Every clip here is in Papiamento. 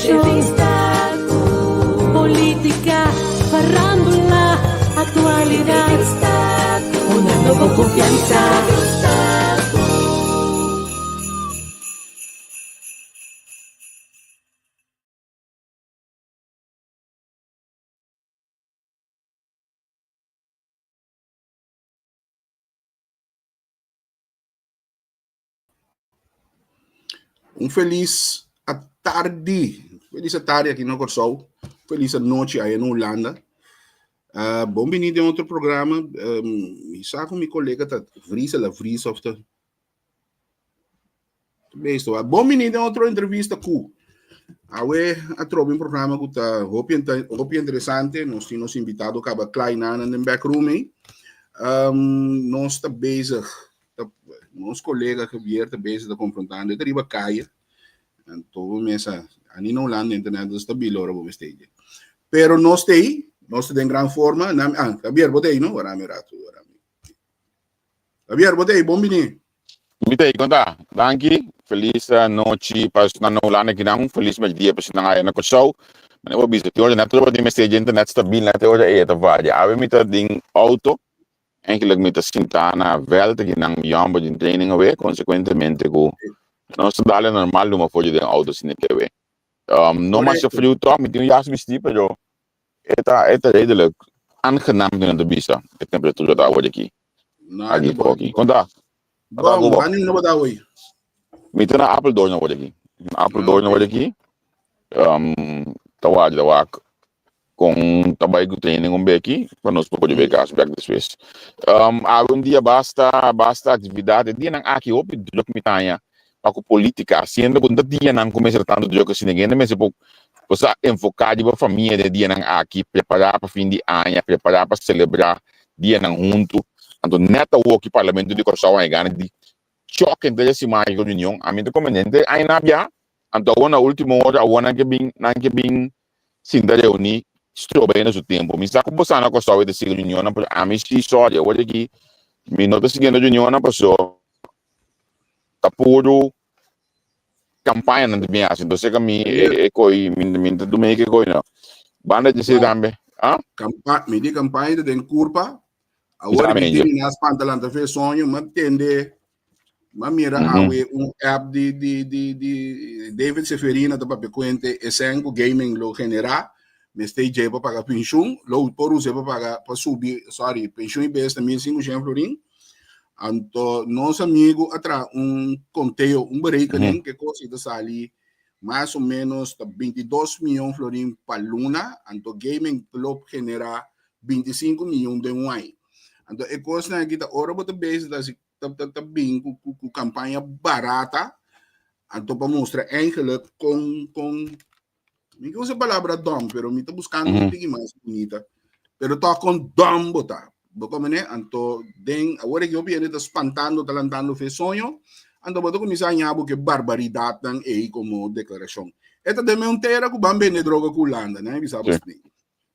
Entrevista, politica, farandula, actualidad. Poniendo bo confianza. Un felis atardi, felis atardi aki na Kòrsou, felis anochi aya na Hulanda. Uh, bon bini den otro programa. Um, mi sa ku mi kolega ta vrisa la vrisa of ta Besto, bon bini den otro entrevista ku Awe atrobe un programa ku ta hopi hopi interesante. Nos tin nos invitado kaba klai nan den back room ei. Um, nos ta bezig ta, nos colega Javier ta bezig ta confrontando e ta riba kaya. Anto bo mesa ani na Hulanda internet no stabil ora bo mester ei. Pero nos ta ei, nos ta den gran forma. Nam, ah, Javier, bo ta ei, no? Wara mi rato, wara mi. Javier, bo ta ei, bon bini. Mi ta ei, kon ta? Danki. Felis nochi pa esnan na Hulanda kinan, felis mèrdia pa esnan aya na Kòrsou. Manera bo bisa, tin ora net ora bo tin mester dje internet stabil, net e ora ei e ta varia. Awe mi ta den auto. Eigenlijk mi ta sintá na veld aki nan mi yòmber den training awe, konsekuentemente ku nos ta dale normal luma for di den auto asina ke awe. No masha friu tòg, mi tin un jas bistí pero e ta e ta redelijk aangenaam ku nan ta bisa e temperatura ta awor aki. Aki por aki. Kon ta? Kon ta ku bo? Mi ta na Apeldoorn awor aki. Na Apeldoorn awor aki. Ta warda wak Con ta bay cu training un beki pa nos por bay cas bek despues. Awe un dia basta basta actividad. E dianan aki hopi druk mi ta haña pa cu politica. Siendo cu no ta dianan cu mester tanto druk asina. Hende mester por por sa enfoca riba famia den e dianan aki, prepara pa fin di aña, prepara pa celebra dianan hunto. Anto net awoki Parlamento di Corsou a haña gana di chòk henter e siman aki ku reunion. Ami ta komende henter aña bia, anto awor na ultimo ora awor nan ke bin nan ke bin sinta reuní stroba hende su tempu. Mi sa ku bo sa na Kòrsou e ta sigui reunionnan pero ami si sòri awor aki mi no ta siguiendo reunionnan paso ta puru kampaña nan ta bin hasi entonces ka mi e koi mi mi ta duna e koi no. Banda di esei tambe ah. Kampa mi di kampaña ta den kurpa Awor mi tene nas pantalan ta fe soño, ma tende, ma mira awe un app di di di di David Seferina ta papia kuente e sen ku gaming lo genera, mester dje pa paga penshun, lo por use pa paga pa subi, sorry, penshun i bes ta 1500 florin. Anto nos amigu a traha un konteo, un berekening, ke kos i ta sali mas o menos ta 22 miyon florin pa luna, anto gaming lo genera 25 miyon den un aña. Anto e kosnan aki ta ora bo ta bezig ta hasi ta ta ta bin ku ku ku kampaña barata, anto pa mustra eigenlijk kon kon mi ke usa e palabra dom, pero mi ta buskando un tiki mas bunita, pero tòg kon dom bo ta. Bo komprende? Anto den awor aki hopi hende ta spantando, ta lantando fe soño, anto bo ta kuminsá haña bo ke barbaridatnan ei komo deklarashon. E ta den un tera ku ban bende droga ku Hulanda, nan a bisa bo esei.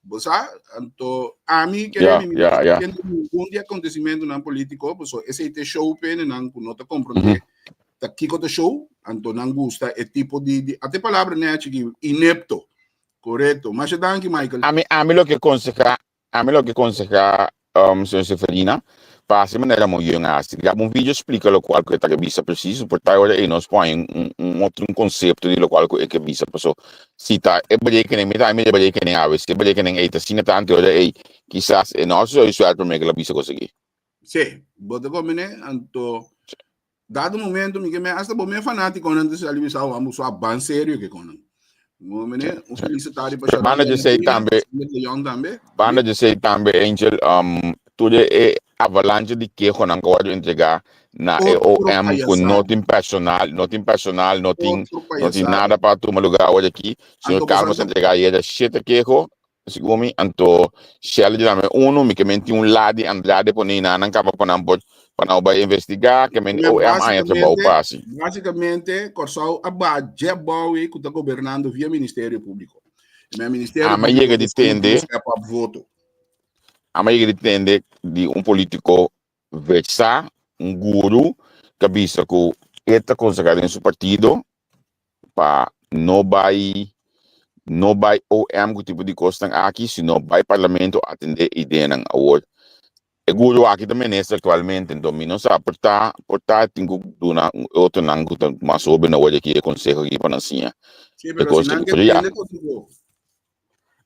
Bo sa? Anto ami kere mi mi no ta siguiendo ningun di acontecimentonan politico, paso esei ta e show p'e nan ku no ta comprende ta kiko ta show, anto nan gusta e tipo di di ata e palabra nechi aki, inepto. Korekto. Masha danki Michael. Ami ami lo ke konsehá Ami lo ke konsehá señor Seferina pa hasi manera mo yun a hasi. Graba un video splika lokual ku e ta ke bisa presis. Por ta ora ei nos por haña un otro un konsepto di lokual ku e ke bisa. Paso si ta e berekening, mi ta mira e berekening awe, si e berekening ei ta asina tantu ora ei kisas e no a sucede suerte prome ku el a bisa kos aki. Sí, bo ta kombiné, anto Dado momento mi ke me hasta bo me fanatikonan ta sali bisa oh amo so a ban serio ke konan. Mo mene un felicitari pa Sharon Banda dje sei tambe. Leon tambe. Banda dje sei tambe Angel um tur e avalanche di kehonan ku a wòrdu entregá na e OM ku no tin personal, no tin personal, no tin no tin nada pa tuma lugá awor aki. Señor Carlos a entregá ayera shete keho Segun mi, anto Shelley di dame uno, mi ke men tin un la di Andrade pone i nan kaba pa nan por pa nan bai investigá, ke men OM haña trabou pa hasi. Básikamente, Kòrsou a baha Jeb Bowie ku ta gobernando via Ministerio Públiko. I men Ministerio Ami a yega di tende, step up voto. Ami a yega di tende di un polítiko versá, un guru, ku a bisa ku e ta konsehá den su partido pa no bai. No bai OM ku tipo di kosnan aki, sino bai parlamento atendé ideanan. Awor, e guru aki ta minister aktualmente, enton mi no sa, por ta, por ta tin ku duna un otronan ku ta mas hóben awor aki e konseho aki pa nan siña Sí, e pero si kos nan aki. ke Pero ya, tende kos bo.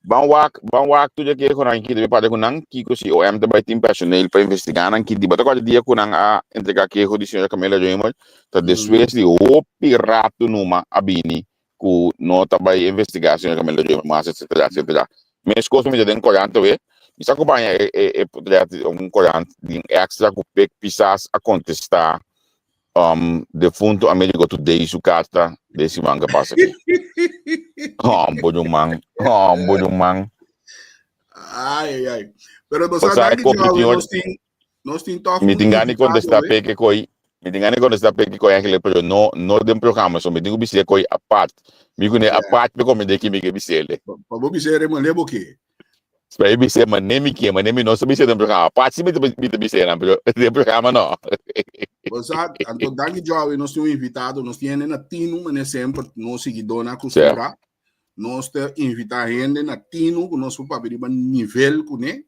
ban wak, ban wak tur e kehonan aki debe papia ku nan, kiko si OM ta bai tin personeel pa investigá nan, ki di bo ta kòrda dia ku nan a entregá keho di señora Camila Römer, ta despues di hopi ratu numa a bini ku no ta bai investigá señor Camilo Römer mas etcetera etcetera. Meskos mi ta den korant awe, mi sa ku baña e e e potret un korant di un extra ku Pik Pisas a kontestá um defunto Amerigo Today su karta den siman ku a pasa aki. Hombo ruman, hombo ruman. Ai, ai, ai. Pero bo O sa sea, e danki kopi Joe, tin nos tin Nos tin toch Mi un tin gana di invitado, contesta eh? peke koi. Mi tin gana di contesta peke koi eigenlijk, pero no, no den programa, so mi tin ku bis'é koi apart. Mi kuné Yeah. apart pe komende ki mi ke bis'é. Pa bo bis'é re mane bo ke. Pa mi bis'é mane mi ke, mane mi no sa bis'é den programa. Apart si mi ta mi ta bis'é nan, pero den programa no. Bo sa, anto danki Joey, nos tin un invitado, nos tin hende na tinu, mane semper nos siguidónan Sea. acostumbrá. Nos ta invitá hende na tinu ku nos por papia riba nivel kuné.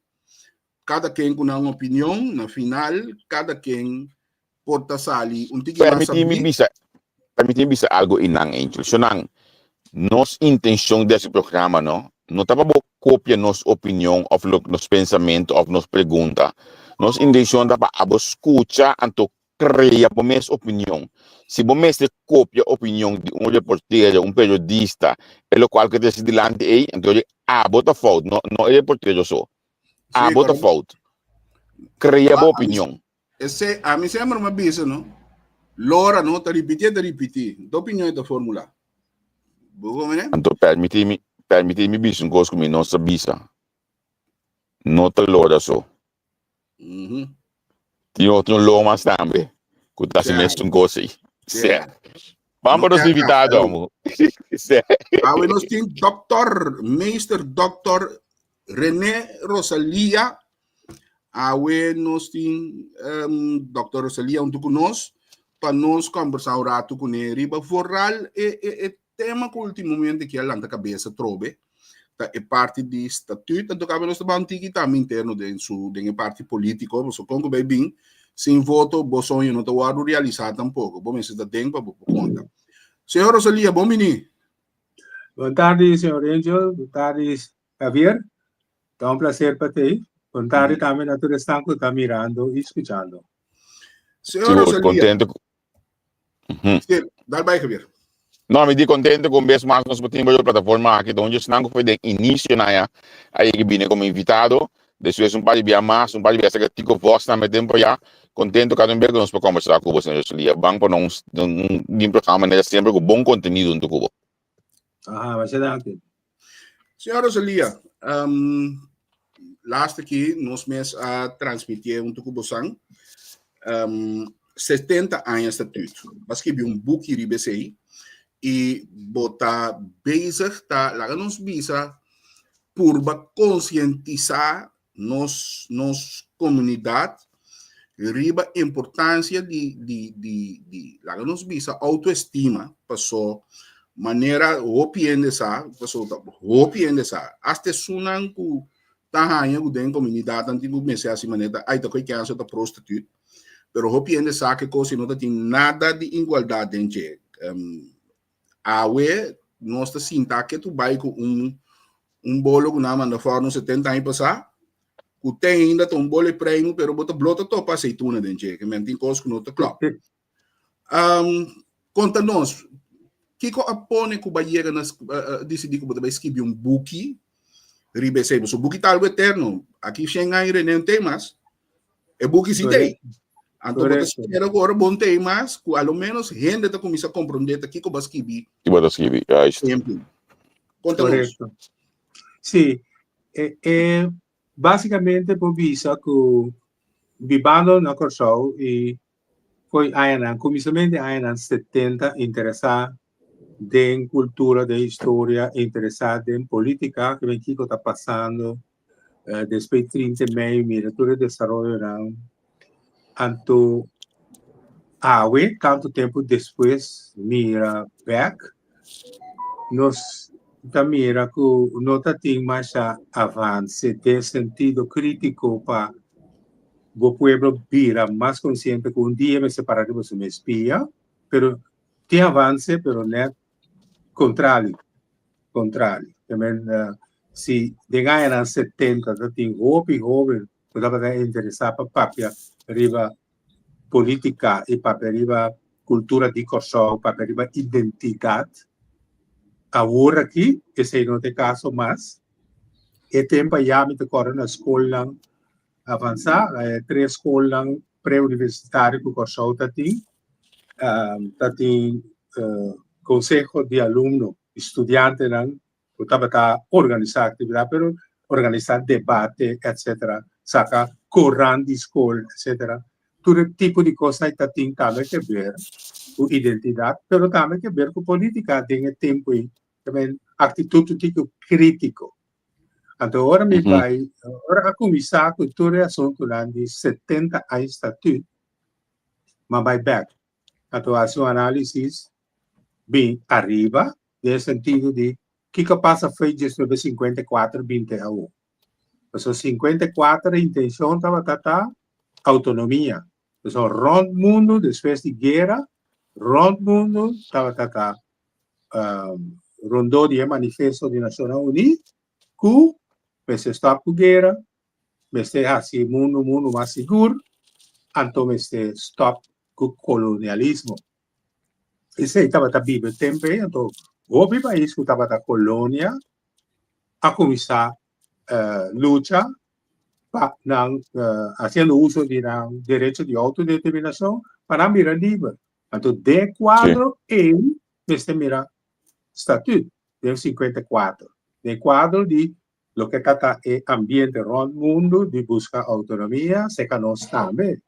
Kada ken ku nan opinion, na final kada ken por ta sali un tiki mas Permití mi sabí. bisa, permití mi bisa algo einan, Angel. Shonan, nos intencion di hasi programa no, no ta pa bo copia nos opinion of lo nos pensamentu of nos pregunta. Nos intencion ta pa abo scucha anto crea bo mes opinion. Si bo mester copia opinion di un reportero, un periodista, e locual cu ta trece dilanti ei, anto abo ta fout, no, no e reportero so. Sí, Abo ta correcto. fout. Crea bo Ah, opinion. Ese, a mi semper me bisa, no? Lora, no? Ta ripiti, ta ripiti. Ta opinion ta formula. Bo come, Anto permiti mi, permiti mi bisa un cos cu mi no sa bisa. No ta lora so. Tin otro lomas tambe cu ta haci mesun cos ey. Sè. Ban pa nos invitado, amo. Sè. Awe nos tin Doktor, Meester Doktor René Rosalia. Awe nos tin um, Doktor Rosalia hunto cu nos pa nos conversa un rato cune riba vooral e, e, e tema cu ultimamente ki a lanta cabeza trobe. Ta e parti di statuut, anto kabe nos ta ban tiki tambe interno den su den e parti politico, pasobra kon ku bai bin sin voto bo soño no ta wòrdu realisá tampoko, bo mester ta den pa bo por konta. Señor Rosalia, bon bini. Bon tardi, señor Angel, bon tardi, Javier. Ta un placer pa t'ei. Bon tardi tambe na tur esnan ku ta mirando i skuchando. Señor Sí, Rosalia. contento. Sí, dal bai, Javier. No, mi di contento con bes mas nos por tin bo plataforma aki. Donde esnan cu fue den inicio na ya, ahí que vine como invitado. Después un par de bia mas, un par de bia que Tico Vos también tempo ya. Contento cada un vez que nos por conversar con vos, señor Rosalía. Van por un, un, un programa manera siempre con bon contenido en tu cubo. Aha, masha danki. Señor Rosalia, um, laatste keer nos mes a transmití un tuku bosan um, 70 aña statuut. Ba skibi un buki riba esei i bo ta bezig ta laga nos bisa purba konsientisá nos nos komunidat riba importansia di di di di laga nos bisa autoestima paso manera hopi hende sa paso ta hopi hende sa hasta esunnan ku ta haña ku den komunidat nan tin ku mester hasi manera ta ai ta koe kènsè ta prostituut pero hopi hende sa ke kos i no ta tin nada di igualdat den dje Awe nos ta sinta ketu bai ku un un bolo ku nan a manda fòrno 70 aña pasá, ku te ainda ta un bolo e preimu, pero bo ta blo ta topa aseituna den dje, ke men tin kos ku no ta klòp. Um, konta nos, kiko a pone ku bo a yega na disidí ku bo ta bai skibi un buki riba esei? Pasobra buki ta algu eterno. Aki shen aña René no tin mas. E buki si tei. Anto bo ta spera ku ora bon tei mas, ku a lo menos hende ta kuminsá komprondé ta kiko bo a skibi. Kiko bo ta skibi, juist. Tempu. Konta nos. Korekto. Sí, e, e básikamente por bisa ku bibando na Kòrsou i fo'i añanan, kuminsamentu di añanan 70 interesá den kultura, den historia, interesá den polítika, ke men kiko ta pasando Despues 30 mei mira tur e desaroyonan. Anto awe, tantu tempu despues, mira bek, nos ta mira ku no ta tin masha avanse den sentido krítiko pa bo pueblo bira mas konsiente ku un dia mester para riba su mes pia, pero tin avanse pero nèt kontrali, kontrali. Te men si den añanan setenta ta tin hopi hoben ku tabata interesá pa papia riba polítika i papia riba kultura di Kòrsou, papia riba identidat. Awor aki esei no ta e kaso mas. E tempu ayá mi ta kòrda na skolnan avansá, e tres skolnan preuniversitario ku Kòrsou ta tin, ta tin konseho di alumno, di studiantenan ku tabata organisá aktividat, pero organisá debate, etcetera, saka koran di skol, etcetera. Tur e tipo di kos ei ta tin tambe ke ber ku identidat, pero tambe ke ber ku politika den e tempu ei, tamen aktitut un tiki kritiko. Anto ora mi bai, ora a kuminsá ku tur e asuntunan di 70 aña statut, m'a bai bèk. Anto hasi un análisis bin ariba den e sentido di kiko a pasa fo'i 1954 bin te awo. Pasobra 54 e intencion tabata ta autonomia. Pasobra rond mundo despues di guera, rond mundo tabata ta rondó di e manifesto di Nacionnan Uní ku mester stop ku guera, mester hasi mundo mundo mas sigur, anto mester stop ku kolonialismo. Esei tabata biba e tempu ei, anto hopi pais ku tabata kolonia a kuminsá lucha pa nan, hasiendo uso di nan derecho di outodeterminashon, pa nan bira liber. Anto den e kuadro ei mester mira Statut den 54, den kuadro di loke ta ta e ambiente rònt mundu di buska outonomia, seka nos tambe.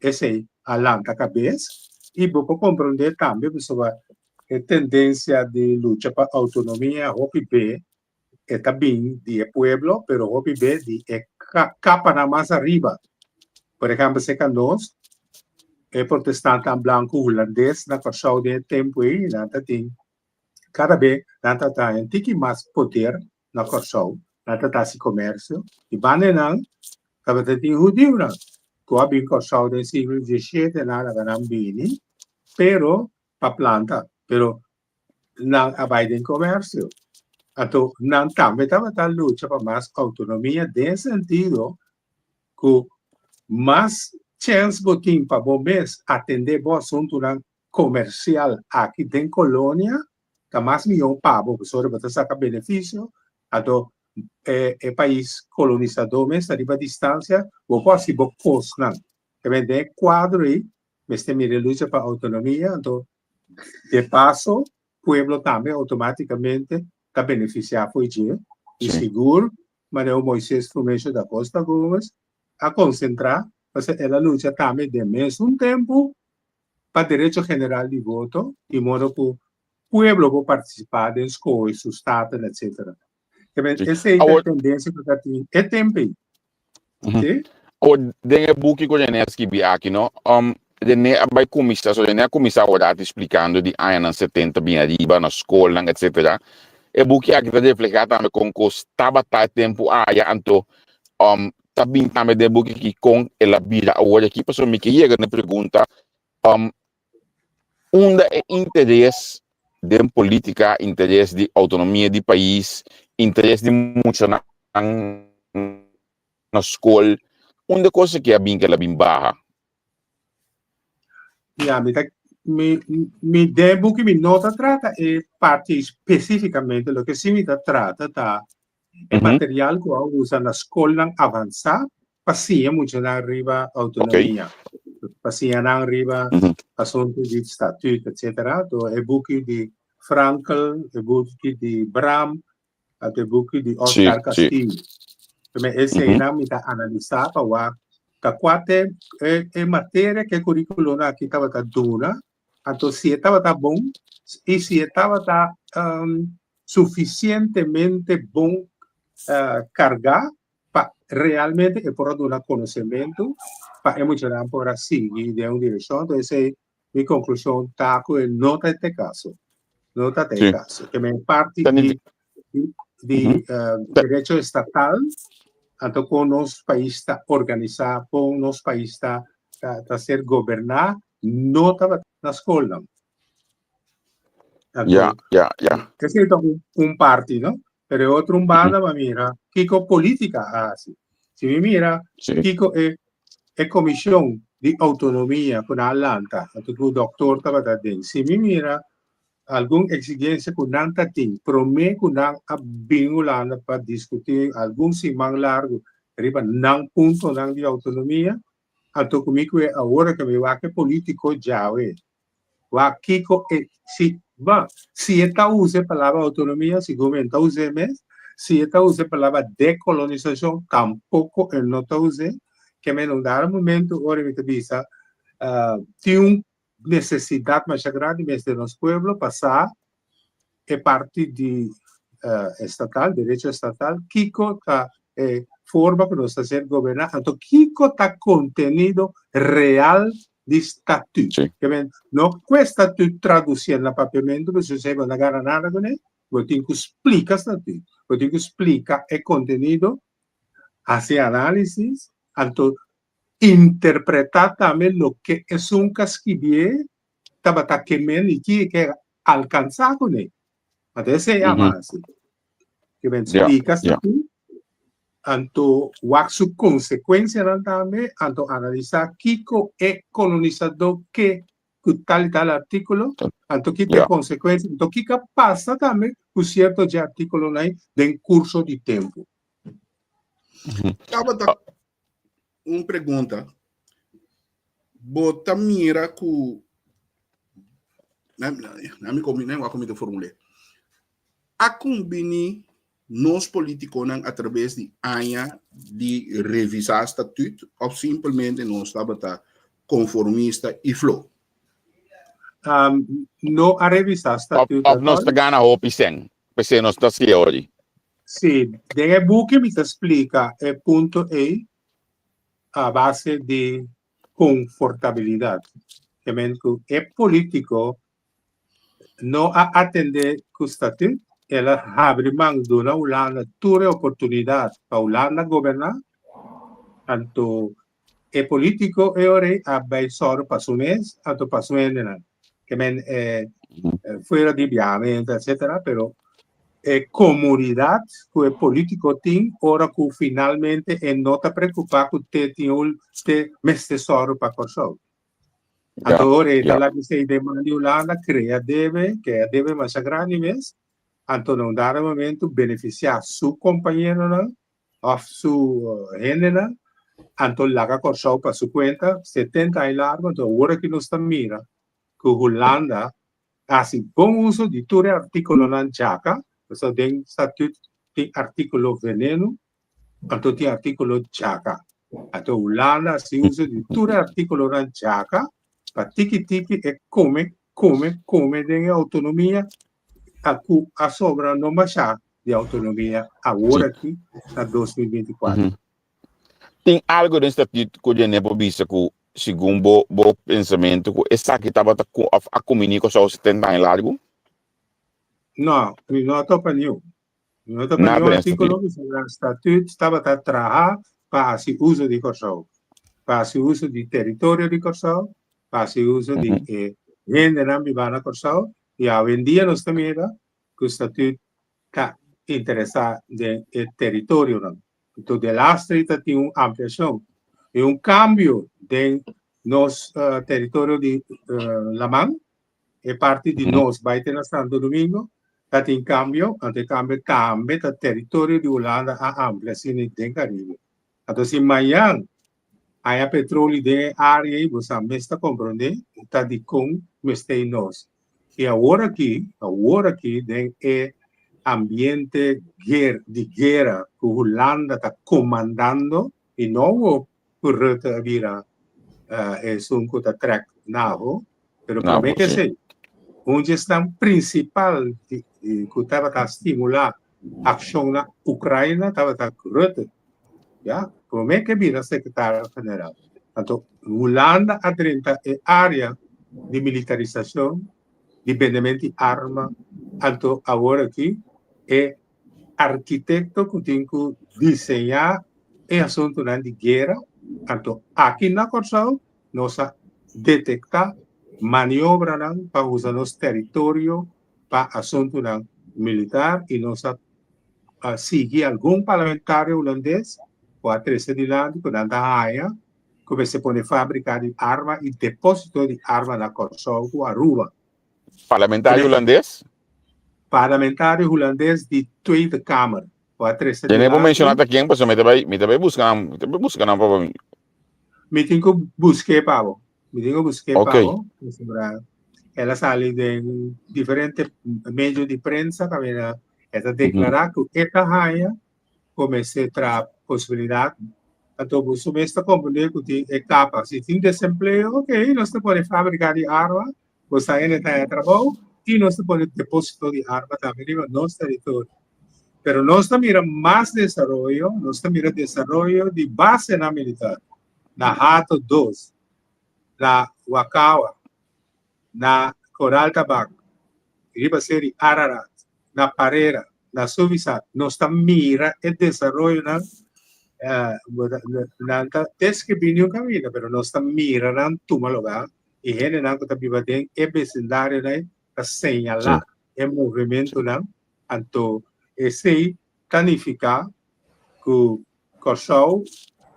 Esei a lanta kabes i bo por komprondé tambe pasobra e tendensia di lucha pa outonomia hopi be e ta bin di e pueblo pero hopi be di e kapanan mas ariba. Por ehèmpel seka nos e protestantenan blanku hulandes na Kòrsou den e tempu ei nan ta tin kada be nan ta traha un tiki mas poder na Kòrsou, nan ta hasi komersio i banda nan tabata tin hudiunan ku a bin Kòrsou den siglo diesshete nan a laga nan bini pero pa planta pero nan a bai den komersio anto nan tambe tabata lucha pa mas outonomia den sentido ku mas chèns bo tin pa bo mes atendé bo asuntunan komersial aki den kolonia ta mas mihó pa bo pasobra bo ta saka benefisio, anto e e pais kolonisadó mes ta riba distansia, bo por hasi bo kosnan. Tamen den e kuadro ei mester mira e lucha pa outonomia, anto de paso pueblo tambe outomátikamente ta benefisiá fo'i dje i sigur manera Moises Frumencio da Costa Gomez a konsentrá pasobra el a lucha tambe den mesun tempu pa derecho general di voto di modo ku pueblo por partisipá den skohe su staten etcetera. Esei ta e tendensia ku ta tin e tempu ei. Sí? Awor, den e buki ku René a skibi aki, no, um, René a bai kuminsá, so René a kuminsá awor splikando di añanan setenta bin ariba na skolnan etcetera. E buki aki ta reflehá tambe kon kos tabata e tempu aya, anto um, ta bin tambe den e buki aki kon el a bira awor aki, pasobra mi ke yega na e pregunta, um, unda e interes den politica, interes di autonomia di pais, interes di muchanan na skol, unda e kos aki a bin ke el a bin baha? Ya, mi ta, mi, mi den buki mi no ta trata e parti spesífikamente, loke si mi ta trata ta e material ku a usa na skolnan avansá pa siña muchanan riba outonomia, pa siña nan riba asuntu di statut, etcetera. To e buki di Frankel, e buki di Bram, anto e buki di Oscar Castillo. Prome eseinan mi ta analisá pa wak ta kua te e materia ku e kurikulonan aki tabata duna, anto si e tabata bon i si e tabata sufisientemente bon kargá pa realmente e por a duna konosementu pa e muchanan por a sigui den un direkshon. Entonces esei mi konklushon ta ku e no ta e kaso. No ta e kaso. Ke men parti di. Di derecho estatal, anto kon nos pais ta organisá, kon nos pais ta ta ser goberná, no tabata na skolnan. Anto, Ja, ja, ja. Esei ta un parti, no? Pero e otro un banda pa mira kiko polítika a hasi. Si mi mira kiko e e komishon di outonomia ku nan a lanta, anto ku doktor tabata den. Si mi mira algun eksigensia ku nan ta tin promé ku nan a bin Hulanda pa diskutí algun siman largu riba nan puntonan di outonomia, anto ku mi kue awor ku mi wak e polítiko djawe. Wak kiko e si ba si e ta usa e palabra outonomia sigur mi e no ta us'é mes, si e ta usa e palabra dekolonisashon tampoko e no ta us'é, ke men un dado momento ora mi ta bisa tin un nesesidat masha grandi mester nos pueblo pa sa e parti di estatal, derecho estatal, kiko ta e forma ku nos ta ser goberná, anto kiko ta kontenido real di statut. Ke men, no ku e statut tradusié na papiamentu, pasobra esei bo no gana nada kuné, bo tin ku splika statut, bo tin ku splika e kontenido, hasi análisis, anto interpretá tambe loke esun ku a skibié tabata ke men i ki e ke alkansá kuné. Anto esei a hasi. Ke men splika esaki, anto wak su konsekuensianan tambe, anto analisá kiko e kolonisadó ke ku tal i tal artíkulo, anto kiko e konsekuensia, anto kiko a pasa tambe ku sierto dje artíkulonan ei den kurso di tempu. Tabata un pregunta. Bo ta mira ku na mi komi na mi ta formul'é. A kumbini nos politikonan atraves di aña di revisá statut òf simpelmente nos tabata konformista i flo? No a revisá statut Òf nos ta gana hopi sèn, p'esei nos ta hasié ori. Sí, den e buki mi ta splika e punto ei a base di konfortabilidat. Ke men ku e polítiko no a atendé ku statut, el a habri man duna Hulanda tur e oportunidat pa Hulanda goberná, anto e polítiko e ora ei a bai sòru pa su mes, anto pa su hendenan. Ke men e fuera di biahamento etcetera, pero e komunidat ku e polítiko tin ora ku finalmente e no ta preokupá ku te tin ul te mester sòru pa Kòrsou. Anto ora e ta laga esei den man di Hulanda krea debe, krea debe masha grandi mes, anto na un dado momento benefisiá su kompañeronan òf su hendenan, anto laga Kòrsou pa su kuenta 70 aña largu, anto awor aki nos ta mira ku Hulanda a hasi bon uso di tur e artíkulonan djaka, pasobra den statut tin artíkulo venenu, anto tin artíkulo djaka. Anto Hulanda a hasi uso di tur e artíkulonan djaka pa tiki tiki e kome, kome, kome den e outonomia a ku a sobra no masha di autonomia awor aki na 2024. Tin algo den statut ku Djene por bisa ku segun bo bo pensamentu ku esaki tabata ku of a kumini Kòrsou 70 aña largu? No, mi no a topa niun. Mi no a topa Nada niun den artíkulo statut. ku sa statut tabata traha pa hasi uso di Kòrsou, pa hasi uso di teritorio di Kòrsou, pa hasi uso di e hendenan bibá na Kòrsou I awendia nos ta mira ku Statut ta interesá den e teritorionan. Anto delastre ta tin un ampliashon i un kambio den nos teritorio di laman, e parti di nos bai te na Santo Domingo ta tin kambio, anto e kambio tambe ta teritorio di Hulanda a amplia asina den Karibe. Anto si mañan haña petroli den e área ei, bo sa mes ta komprondé ta dikon mester ei nos. I awor aki, awor aki den e ambiente ger di guera ku Hulanda ta komandando i no awor ku Rutte a bira esun ku ta trèk NAVO, pero promé NAVO, ke sí. esei, un di esnan prinsipal di ku tabata stimulá akshon na Ukraina tabata Rutte. Ya, promé ke bira sekretario general. Anto Hulanda a drenta e área di militarisashon, di bendemento di arma, anto awor aki e. arkitekto ku tin ku diseñá e asuntunan di guera. Anto aki na Kòrsou nos a detektá maniobranan pa usa nos teritorio pa asuntunan militar i nos a sigui algun parlamentario hulandes ku a trese dilanti ku nan ta haña ku mester pone fábrika di arma i depósito di arma na Kòrsou ku Aruba. Parlamentario hulandes? Parlamentario hulandes di Tweede Kamer ku a trese Tene bo dilanti. menshoná ta ken pasobra mi ta bai mi ta bai buska nan mi ta bai buska nan pa mi. Mi tin ku busk'é pa bo. Mi tin ku busk'é pa Oké. bo pasobra el a sali den diferente medio di prensa kaminda e ta deklará ku e ta haña ku mester traha posibilidat. Anto bo su mes ta komprendé ku tin e kapa. Si tin desempleo, oké, nos ta pone fábrika di arma Bo sa hende ta haña trabou i nos ta pone depósito di arma tambe riba nos teritorio. Pero nos ta mira mas desaroyo, nos ta mira desaroyo di basenan militar na Hato dos, na Wakawa, na Koral Tabak, riba Seri Ararat, na Parera, na Suvisat. Nos ta mira e desaroyonan, nan ta deskribí niun kaminda, pero nos ta mira nan tuma lugá. E hendenan ku ta biba den e besindarionan ta señalá e movementunan, anto esei ta nifiká ku Kòrsou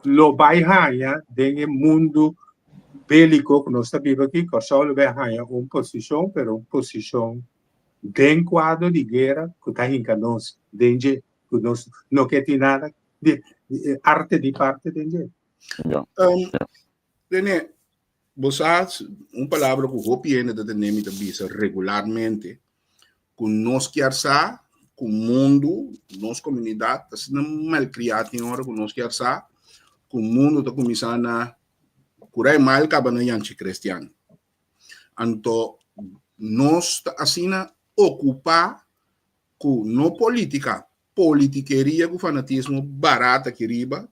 lo bai haña den e mundu béliko ku nos ta biba aki, Kòrsou lo bai haña un posishon, pero un posishon den kuadro di guera ku ta hinka nos den dje, ku nos no ke tin nada di arte di parte den dje. Rene, bo sa un palabra ku hopi hende ta tende mi ta bisa regularmente, ku nos kier sa ku mundu, nos komunidat ta asina malkriá tin ora ku nos kier sa ku mundu ta kuminsá na kura e mal kaba na yanchi kristian. Anto nos ta asina okupá ku no polítika, politikeria ku fanatismo barat aki riba,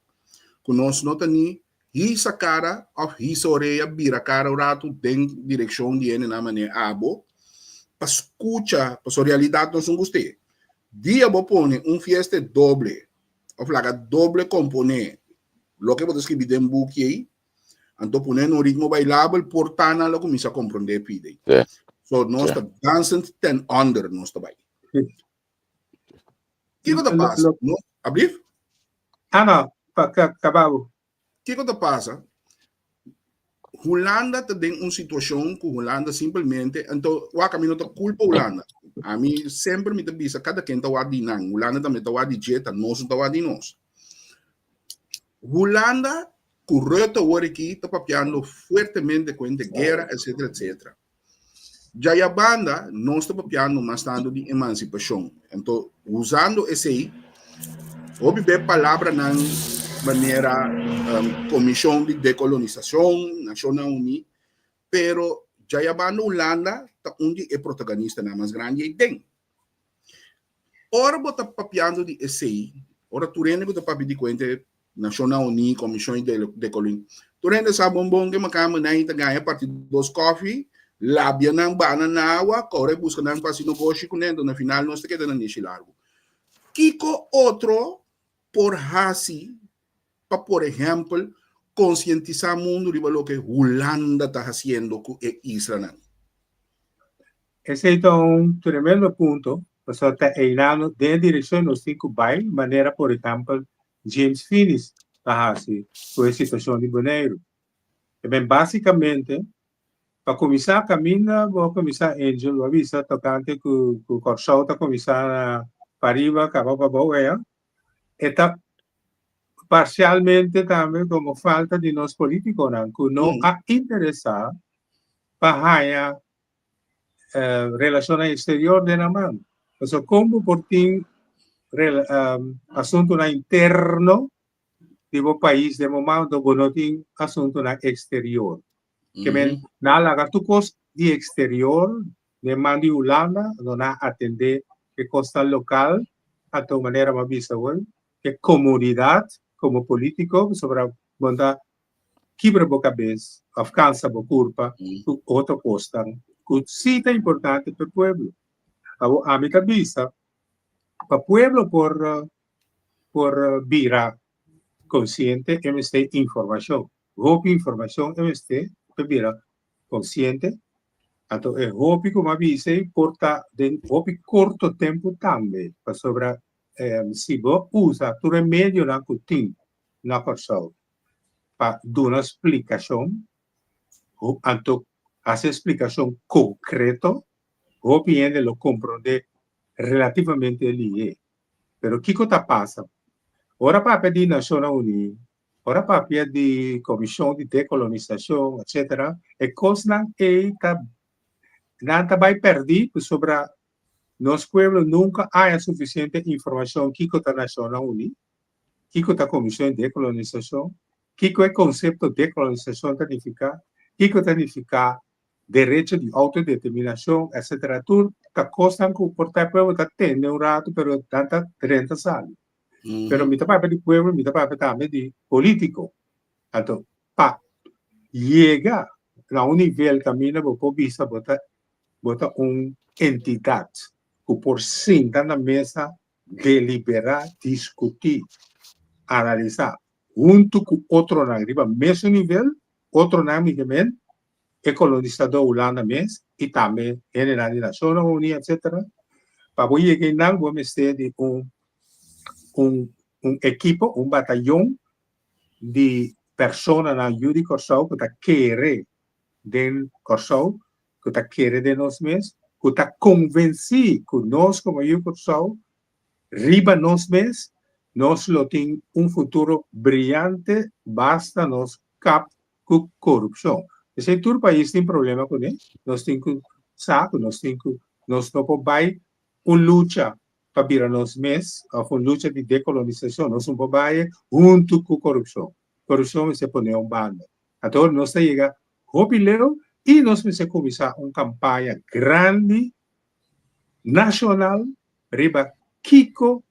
ku nos no ta ni hisa kara òf hisa orea bira kara un ratu den direkshon di hendenan manera abo pa skucha, pasobra realidat nos no gust'é. Dia bo pone un fiesta doble òf laga doble komponé loke bo ta skibi den buki ei, anto pone na un ritmo bailabel por ta nan lo kuminsá komprondé pidi. So nos ta dansend ten onder nos ta bai. Kiko ta pasa? No, ablief? Ah, no, pa kababo. Kiko ta pasa? Hulanda ta den un situacion ku Hulanda simplemente, anto wak ami no ta culpa Hulanda. Ami semper mi ta bisa kada ken ta wak di nan. Hulanda tambe ta wak di dje, ta nos no ta wak di nos. Hulanda ku Rutte awor aki ta papiando fuertemente kuente guera, etcetera, etcetera. Djaya banda nos ta papiando mas tanto di emansipashon. Anto usando esei, hopi be palabranan manera um, Komishon di Dekolonisashon, Nashonnan Uní, pero djaya banda Hulanda ta un di e protagonistanan mas grandi ei den. Ora bo ta papiando di esei, ora tur hende ku ta papia di kuente Nashonnan Uní, Komishon di Dekolin, tur hende sa bon bon ke makamba nan ta gaña parti dos kòfi, labia nan bana na awa, kòre buska nan pa hasi nogoshi kuné, enton na final nos ta keda na nishi largu. Kiko otro por hasi pa por ehèmpel konsientisá mundu riba loke Hulanda ta hasiendo ku e islanan? Esei ta un tremendo punto, pasobra ta einan den e direkshon nos tin ku bai, manera por ehèmpel James Finies ta hasi ku e situashon di Boneiru. E ben básikamente, pa kuminsá kaminda bo a kuminsá Angel, bo a bisa tokante ku Kòrsou ta kuminsá na pariba kaba pabou ea, e ta parsialmente tambe komo falta di nos polítikonan ku no a interesá pa haña relashonnan eksterior den nan man. Pasobra kon bo por tin asuntunan interno di bo pais den bo man anto bo no tin asuntunan eksterior. Ke men nan a laga tur kos di eksterior den man di Hulanda, anto nan a atendé e kosnan lokal anto manera bo a bisa awor e komunidat komo polítiko pasobra bo ta kibra bo kabes òf kansa bo kurpa ku otro kosnan ku si ta importante pa e pueblo. Awor ami ta bisa. Pa pueblo por por bira konsiente e mester informashon. Hopi informashon e mester pa bira konsiente. Anto e hopi ku mi a bisa ei por ta den hopi korto tempu tambe, pasobra si bo usa tur e medionan ku tin na Kòrsou pa duna splikashon, anto hasi e splikashon konkreto, hopi hende lo komprondé relativamente lihé. Pero kiko ta pasa? Ora papia di Nashonnan Uní, ora papia di Komishon di Dekolonisashon, etcetera, e kosnan ei ta nan ta bai pèrdí pasobra nos pueblo nunka haña sufisiente informashon kiko ta Nashonnan Uní, kiko ta Komishon di Dekolonisashon, kiko e konsepto dekolonisashon ta nifiká, kiko ta nifiká derecho di autodeterminacion, etc. Tur ta cosnan cu por ta e pueblo ta tende un rato, pero nan ta drenta sali. Pero mi ta papia di pueblo, mi ta papia tambe di politico. Anto, pa yega na un nivel caminda bo por bisa bo ta, bo ta un entidad cu por sinta na mesa, delibera, discuti, analisa hunto cu otronan riba mesun nivel, otronan mi ke men, e kolonisadó Hulanda mes i tambe hendenan di Nashonnan Uní etcetera. Pa bo yega einan bo mester di un un un ekipo, un batayon di personanan yu di Kòrsou ku ta kere den Kòrsou, ku ta kere den nos mes, ku ta konvensí ku nos komo yu Kòrsou riba nos mes nos lo tin un futuro briyante basta nos kap ku korupshon. P'esei tur pais tin problema kuné, nos tin ku sa ku nos tin ku nos no por bai un lucha pa bira nos mes òf un lucha di dekolonisashon, nos no por bai huntu ku korupshon. Korupshon mester pone un banda. Anto nos ta yega hopi leu i nos mester kuminsá un kampaña grandi nashonal riba kiko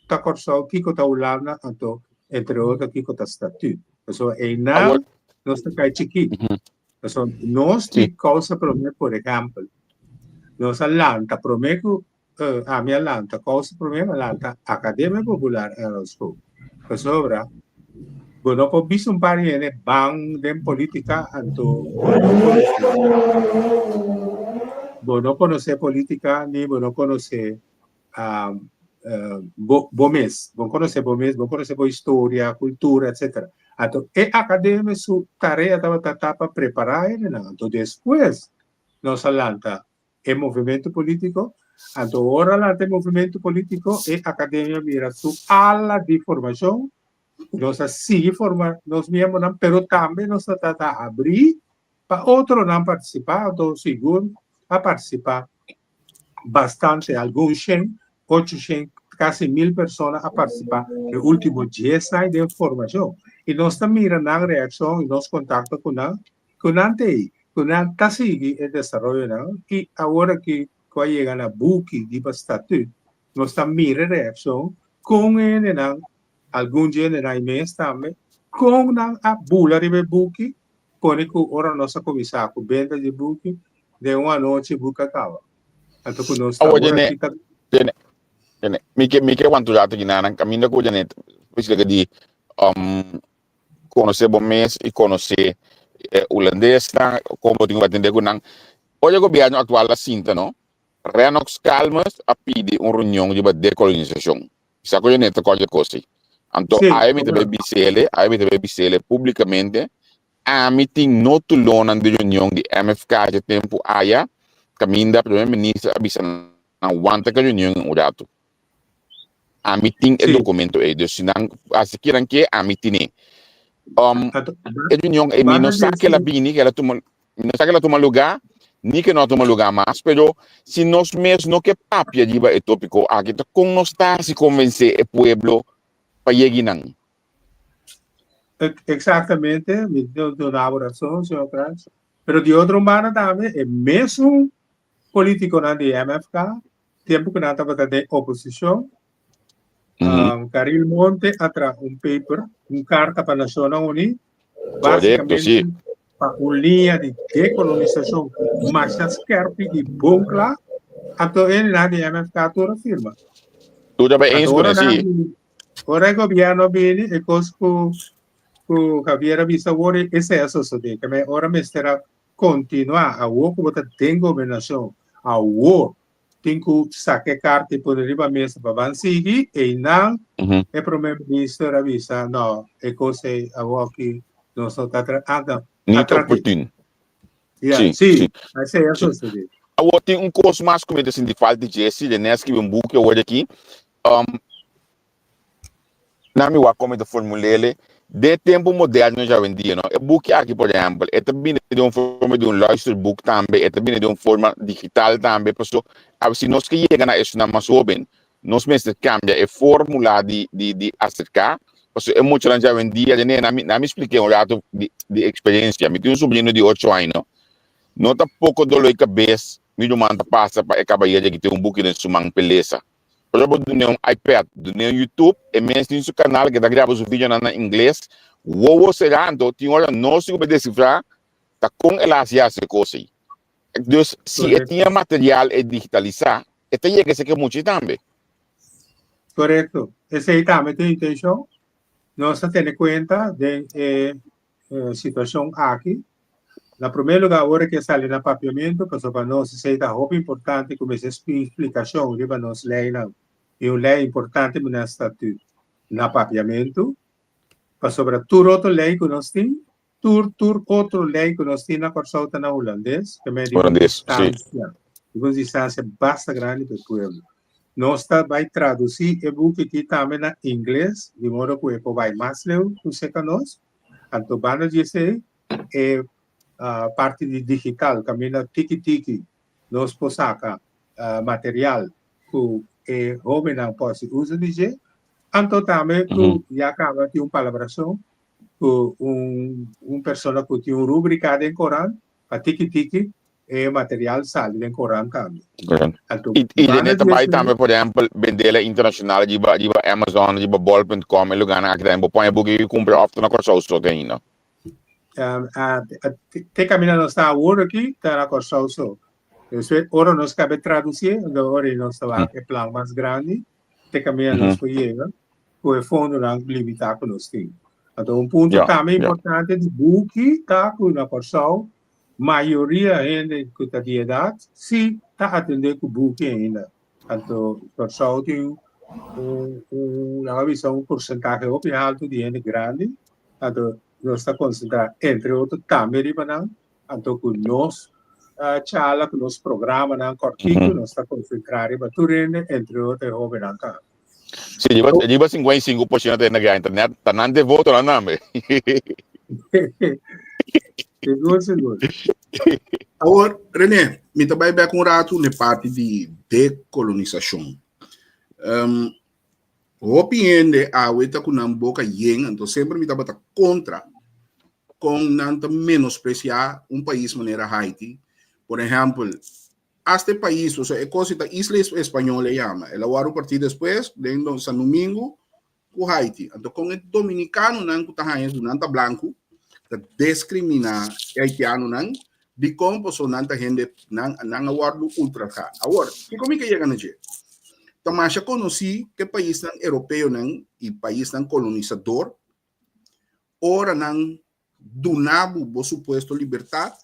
ta Kòrsou, kiko ta Hulanda, anto entre otro kiko ta Statut. Pasobra einan nos ta kai chikí. Pasobra nos di Kousa Promé, por ehèmpel, nos a lanta promé ku ami a lanta Kousa Promé, a lanta Akademia Popular Errol School. Pasobra bo no por bisa un par di hende ban den polítika anto bo no konosé bo no konosé polítika ni bo no konosé bo bo mes, bo konosé bo mes, bo konosé bo historia, kultura, etcetera. Anto e akademia su tarea tabata ta pa prepará hendenan. Anto despues nos a lanta e movementu polítiko. Anto ora lanta e movementu polítiko e akademia bira su ala di formashon. Nos a sigui forma nos miembronan, pero tambe nos a trata abrí pa otronan partisipá. Anto sigur a partisipá bastante, algun shen, ocho shen, kasi mil persona a partisipá e último dies aña den formashon. I nos ta mira nan reakshon i nos kontakto ku nan, ku nan ta ei, ku nan ta sigui e desaroyonan i awor aki ku a yega na buki riba statut, nos ta mira e reakshon kon e hendenan, algun dje hendenan ei mes tambe, kon nan a bula riba e buki Pone ku ora nos a kuminsá ku benta di buki, den un anochi e buki a kaba. Anto ku nos ta Awo ora Janet, ki ta. Janet, Janet, mi ke mi ke wanta un rato aki nan, kaminda ku Janet bisa di um, konosé bo mes i konosé e hulandesnan, kon bo tin ku atendé ku nan. Ora e gobièrnu aktual a sinta no, Rennox Calmes a pidi un reunion riba dekolonisashon. Sa ku Janet ta kòrda e kos ei. Anto Sí, awe mi ta kòrda. bai bis'ele, awe mi ta bai bis'ele públikamente, ami tin notulonan di reunion di MFK dje tempu aya, kaminda Primer Minister a bisa nan wanta ku e reunion un ratu. Ami tin e Sí. dokumento ei, dus si nan hasi kinan ke, ami tin'é. Um, Anto, e reunion ei mi banda no di sa ke la esei, bini, ke la tuma, Mi no sa ke la tuma lugá, ni ke no a tuma lugá mas, pero si nos mes no ke papia riba e tópiko aki, ta kon nos ta hasi konvensé e pueblo pa yegi nan? Eksaktamente, mi ta duna bo rason, señor Frans. Pero di otro banda tambe e mesun politikonan di MFK, tempu ku nan tabata den oposishon, Caril Monte a traha un paper, un karta pa Nashonnan Uní, Korekto, sí. básikamente pa un liña di dekolonisashon masha skerpi i bon kla, anto e nan di MFK tur a firma. Tur ta bai eens Anto ora kuné, nan sí. bini, ora e gobièrnu bini, e kos ku ku Javier a bisa awor, esei a sosodé. Ke men ora mester a kontinuá, awor ku bo ta den gobernashon, awor tin ku saka e karta i pone riba mesa pa ban sigui, einan e prome minister a bisa, no, e kos ei awor aki nos no ta tra, anda, Ni a ta trat'é. oportun. Ya, Sí, sí, sí. esei a Sí. sosodé. Awor tin un kos mas ku mi ta sinti falta di dje, si René a skibi un buki awor di aki. Um, na mi wak kon mi ta formul'é den e tempu moderno djawendia, no? E buki aki, por ehèmpel, e ta bini den un forma di un luisterboek tambe, e ta bini den un forma digital tambe, paso a si nos ke yega na esunnan mas hóben, nos mester kambia e fórmula di di di aserká, paso e muchanan djawendia, René, na mi na mi splik'é un ratu di di eksperensia. Mi tin un sobrino di ocho aña, no? No ta poko doló di kabes mi ruman ta pasa pa e kabayero aki tin un buki den su man p'e lesa. Ora bo dun'é un iPad, dun'é un YouTube, e mes tin su kanal ke ta graba su videonan na ingles. Wowo será anto tin ora nos tin ku por desifrá ta kon el a hasi hasi e kos ei. Dus si e tin e material e digitalisá, e ta yega esaki mucha tambe. Korekto. Esei tambe ta e intenshon. Nos ta tene kuenta den e situashon aki. Na promé lugá ora ke sali na papiamentu, pasobra pa nos esei ta hopi importante ku mester tin splikashon riba nos leinan i un lei importante manera statut na papiamentu, pasobra tur otro lei ku nos tin, tur tur otro lei ku nos tin na Kòrsou ta na hulandes, ke mei di un distansia, di un distansia basta grandi pa e pueblo. Nos ta bai tradusí e buki aki tambe na ingles, di modo ku e por bai mas leu ku serka nos. Anto banda di esei, e parti di digital kaminda tiki tiki nos por saka material ku e hóbennan por hasi uso di dje. Anto tambe ku ya kaba tin un palabrashon ku un persona ku tin un rúbrika den korant pa tiki tiki e material sali den korant tambe. Anto, I, i banda ta bai tambe, por ehempel, bendela internacional riba, riba Amazon, riba bol.com, e lugarnan aki tambe. Bo pon e buki i kumpra òf ta na Kòrsou so te ainda? Um, uh, te kaminda nos ta awor aki, ta na Kòrsou so. Despues, ora nos kabe tradusi, anto ora nos ta wak e plan mas grandi, te kaminda nos por yega ku e fondonan limitá ku nos tin. Anto un punto tambe importante di buki ta ku na Kòrsou Mayoria hende ku ta di edat si ta atendé ku buki ainda. Anto Kòrsou tin un un laga bisa un porsentahe hopi haltu di hende grandi, anto nos ta konsentrá entre otro tambe riba nan, anto ku nos charla ku nos programanan kòrtiku nos ta konsentrá riba tur hende entre otro e hóbennan tambe. Si, riba riba 55% ta hende grandi, ta net ta nan devotonan tambe. Sigur, sigur. Awor, René, mi ta bai bek un ratu n'e parti di dekolonisashon. Um, hopi hende awe ta ku nan boka yen, anto semper mi tabata kontra kon nan ta menospresiá un pais manera Haiti. Por ehèmpel, Hasta e pais, osea e cos ta Isla Española e yama. El a wòrdu partí despues den San Domingo ku Haiti. Anto kon e dominicanonan ku ta haña su nan ta blanku ta diskriminá e haitianonan dikon pasobra nan ta hende nan nan a wòrdu ultrajá. Awor, kiko mi ke yega na dje? Ta masha konosí ku e paisnan europeonan i paisnan kolonisador ora nan duna bo bo supuesto libertat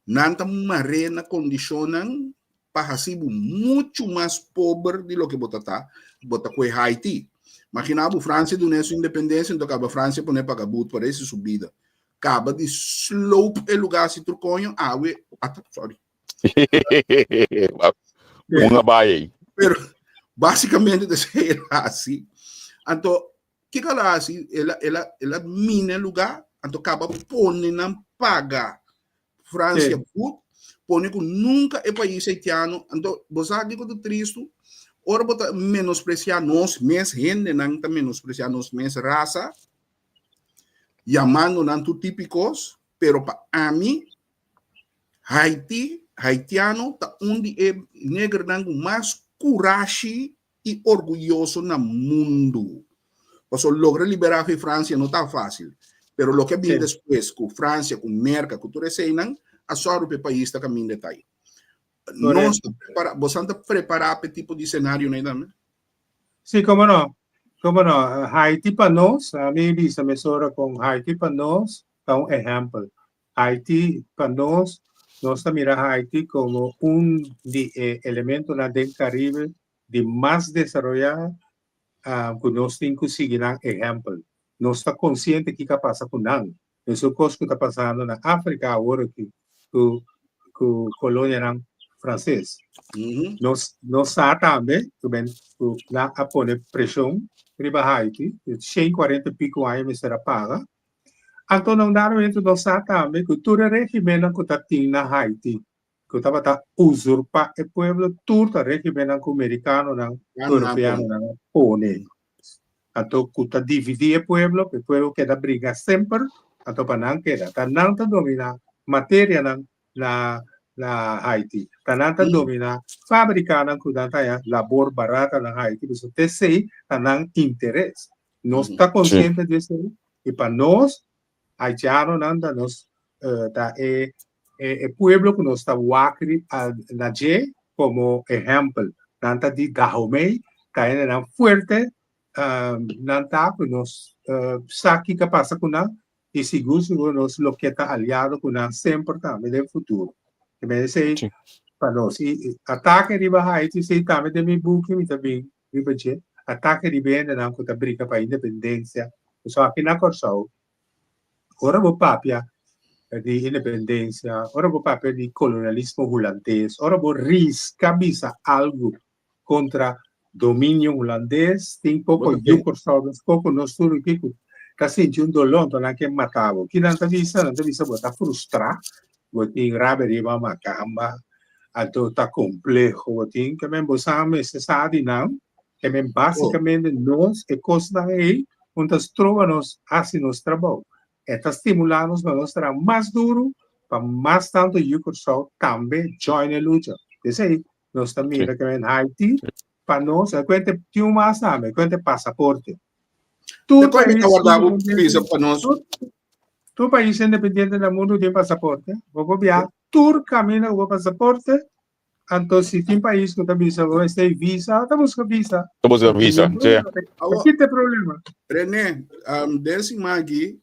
Nan ta mar'é na kondishonnan pa hasi bo muchu mas pober di loke bo ta ta, bo ta kue Haiti. Maginá bo Fransia dun'é su independensia, enton kaba Fransia pon'é paga but pa resi su bida. Kaba di sloop e lugá si tur koño, awe, ata, sorry. Un a bai ei. Pero básicamente ta esei el a hasi. Anto, Kiko el a hasi? El a, el a, el a mina e lugá, anto kaba pone nan paga Fransia Sí. but, pone ku nunka e pais haitiano, anto bo sa kiko ta tristu? Ora bo ta menospresiá nos mes hendenan ta menospresiá nos mes rasa, yamando nan tur tipo di kos, pero pa ami Haiti, haitiano ta un di e negernan ku mas kurashi i orguyoso na mundu. Pasobra logra liberá fi Fransia no ta fásil. Pero loke a bin despues ku Fransia, ku Merka, ku tur eseinan, a sòru pa e pais ta kaminda e ta ei. Nos ta prepará, bosan ta prepará pa e tipo di senarionan ei tambe? Sí, como no. Como no. Haiti pa nos, ami bisa mesora con Haiti pa nos ta un ehempel. Haiti pa nos, nos ta mira Haiti como un di e elementonan den Caribe di mas desaroyá cu nos tin cu sigui nan ehempel. Nos ta consciente kico a pasa cu nan. Mesun cos cu ta pasando na Africa awor aki cu cu colonianan frances. Nos nos sa tambe cu men cu nan a pone presion riba Haiti, 140 y pico aña mester a paga. Anto na un dado momento nos sa tambe cu tur e regimennan cu ta tin na Haiti, cu tabata usurpa e pueblo, tur ta regimennan cu mericanonan, europeanonan a pone. Anto cu ta dividi e pueblo, pa e pueblo keda briga semper, anto pa nan keda. Ta nan ta domina materianan na na Haiti. Ta nan ta domina fabricanan cu nan ta haya labor barata na Haiti, pasobra ta esey ta nan interes. Nos ta consciente di esey y pa nos Haitianonan ta nos ta e e pueblo cu nos ta wak na dje como ehempel. Nan ta di Dahomey, ta hendenan fuerte, nan ta cu nos sa kico a pasa cu nan y sigur sigur nos lo ke ta aliado cu nan semper tambe den futuro. Te mende esey pa nos. Y atake riba Haiti esey tambe den mi buki mi ta bin riba dje, atake riba e hendenan cu ta briga pa independencia. Pasobra aki na Kòrsou, ora bo papia di independencia, ora bo papia di kolonialismo hulandes, ora bo riska bisa algu kontra dominio hulandes, tin poko yu Kòrsou, nos poko nos tur aki ku ta sinti un doló, anto nan ke mata bo. Ki nan ta bisa? Nan ta bisa bo ta frustrá, bo tin rabia riba makamba, anto ta kompleho bo tin. Ke men bo sa mester sa di nan, ke men basikamente nos e kosnan ei un ta stroba nos hasi nos trabou. E ta stimulá nos pa nos traha mas duru pa mas tantu yu Kòrsou tambe join e lucha. P'esei nos ta mira ke men Haiti pa nos, e kuente tin un mas tambe, e kuente pasaporte. Tur pais tur pais independiente na mundu tin pasaporte. Bo por biaha tur kaminda ku bo pasaporte. Anto si tin pais ku ta bisa bo mester visa, ta buska visa. Ta buska visa, sí. Aki ta e problema. René, den siman aki,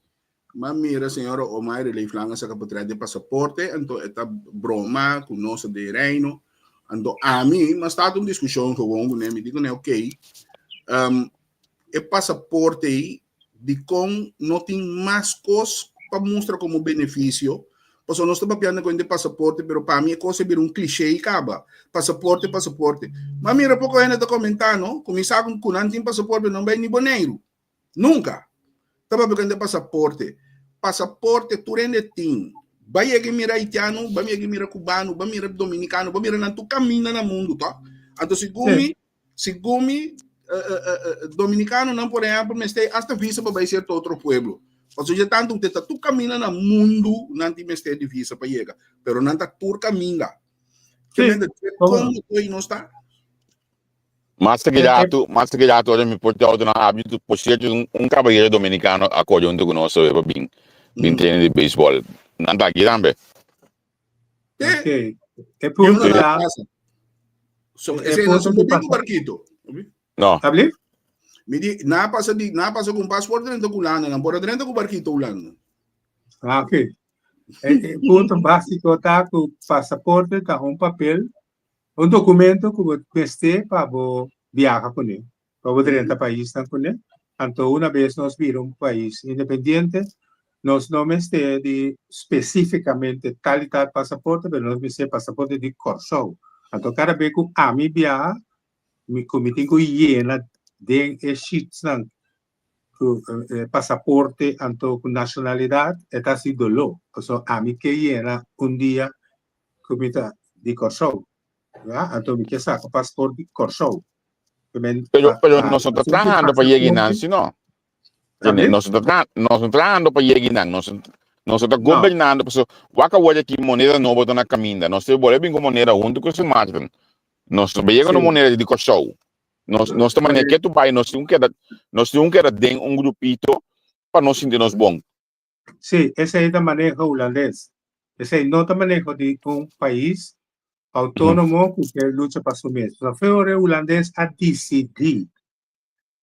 m'a mira señora Omaire Leeflang a saka potret di pasaporte, anto e ta broma ku nos ta den Reino. Anto ami, m'a start un diskushon gewoon kuné, mi di kuné, ok, e pasaporte ei dikon no tin mas kos pa mustra komo benefisio? Pasobra nos ta papiando ku hende pasaporte, pero pa mi e kos a bira un klishé kaba. Pasaporte, pasaporte. Ma mira poko hende ta komentá no, ku mi sa ku nan tin pasaporte pero nan bai ni Boneiru. Nunka. Ta papia ku hende pasaporte. Pasaporte tur hende tin. Bai yega mira haitiano, bai yega mira cubano, bai mira dominicano, bai mira nan tur kaminda na mundu to. Anto segun mi Segun mi, dominicanonan por ehempel mester hasta visa pa bai cierto otro pueblo. Pasobra ya tanto te ta tur caminda na mundu nan tin mester di visa pa yega, pero nan ta tur caminda. Sí, Como hoy no está? Mas que gato, mas que gato, ora mi por te auto na abi, por cierto, un, un caballero dominicano a coge junto con nos, pa bin, bin training de béisbol. Nan ta aki tambe. Ok. E punto ta... So, ese no son di barquito. No. Habli? Mi di, na pasa di, na pasa con paspoort dentro ku Hulanda, nan por dentro ku barquito Hulanda. Ah, ok. E, e punto básico ta ku pasaporte ta un papel, un documento ku bo mester pa bo viaja kuné. Pa bo drenta paisnan kuné. Anto una bes nos bira un pais independiente, nos no mester di spesífikamente tal i tal pasaporte, pero nos mester pasaporte di Kòrsou. Anto kada bes ku ami biaha, mi ku mi tin ku yena den e sheetsnan ku e pasaporte anto ku nashonalidat, e ta hasi doló. Pasobra ami ke yena un dia ku mi ta di Kòrsou. Ya, anto mi ke saka pasport di Kòrsou. Pero, pero nos no ta trahando pa yega nan, si no. Nos no ta, nos no trahando pa yega nan, nos, nos ta gobernando, paso wak awor aki moneda nobo ta na caminda, nos te bolbe bin con moneda hunto cu Sint Maarten. Nos no yega no moneda di Kòrsou. Nos, nos ta manera ketu bai, nos tin keda, nos tin keda den un grupito pa nos sinti nos bon. Sí, esei ta maneho hulandes. Esei no ta maneho di un pais autónomo ku ke lucha pa su mes. Pasobra fe ora e hulandes a disidí.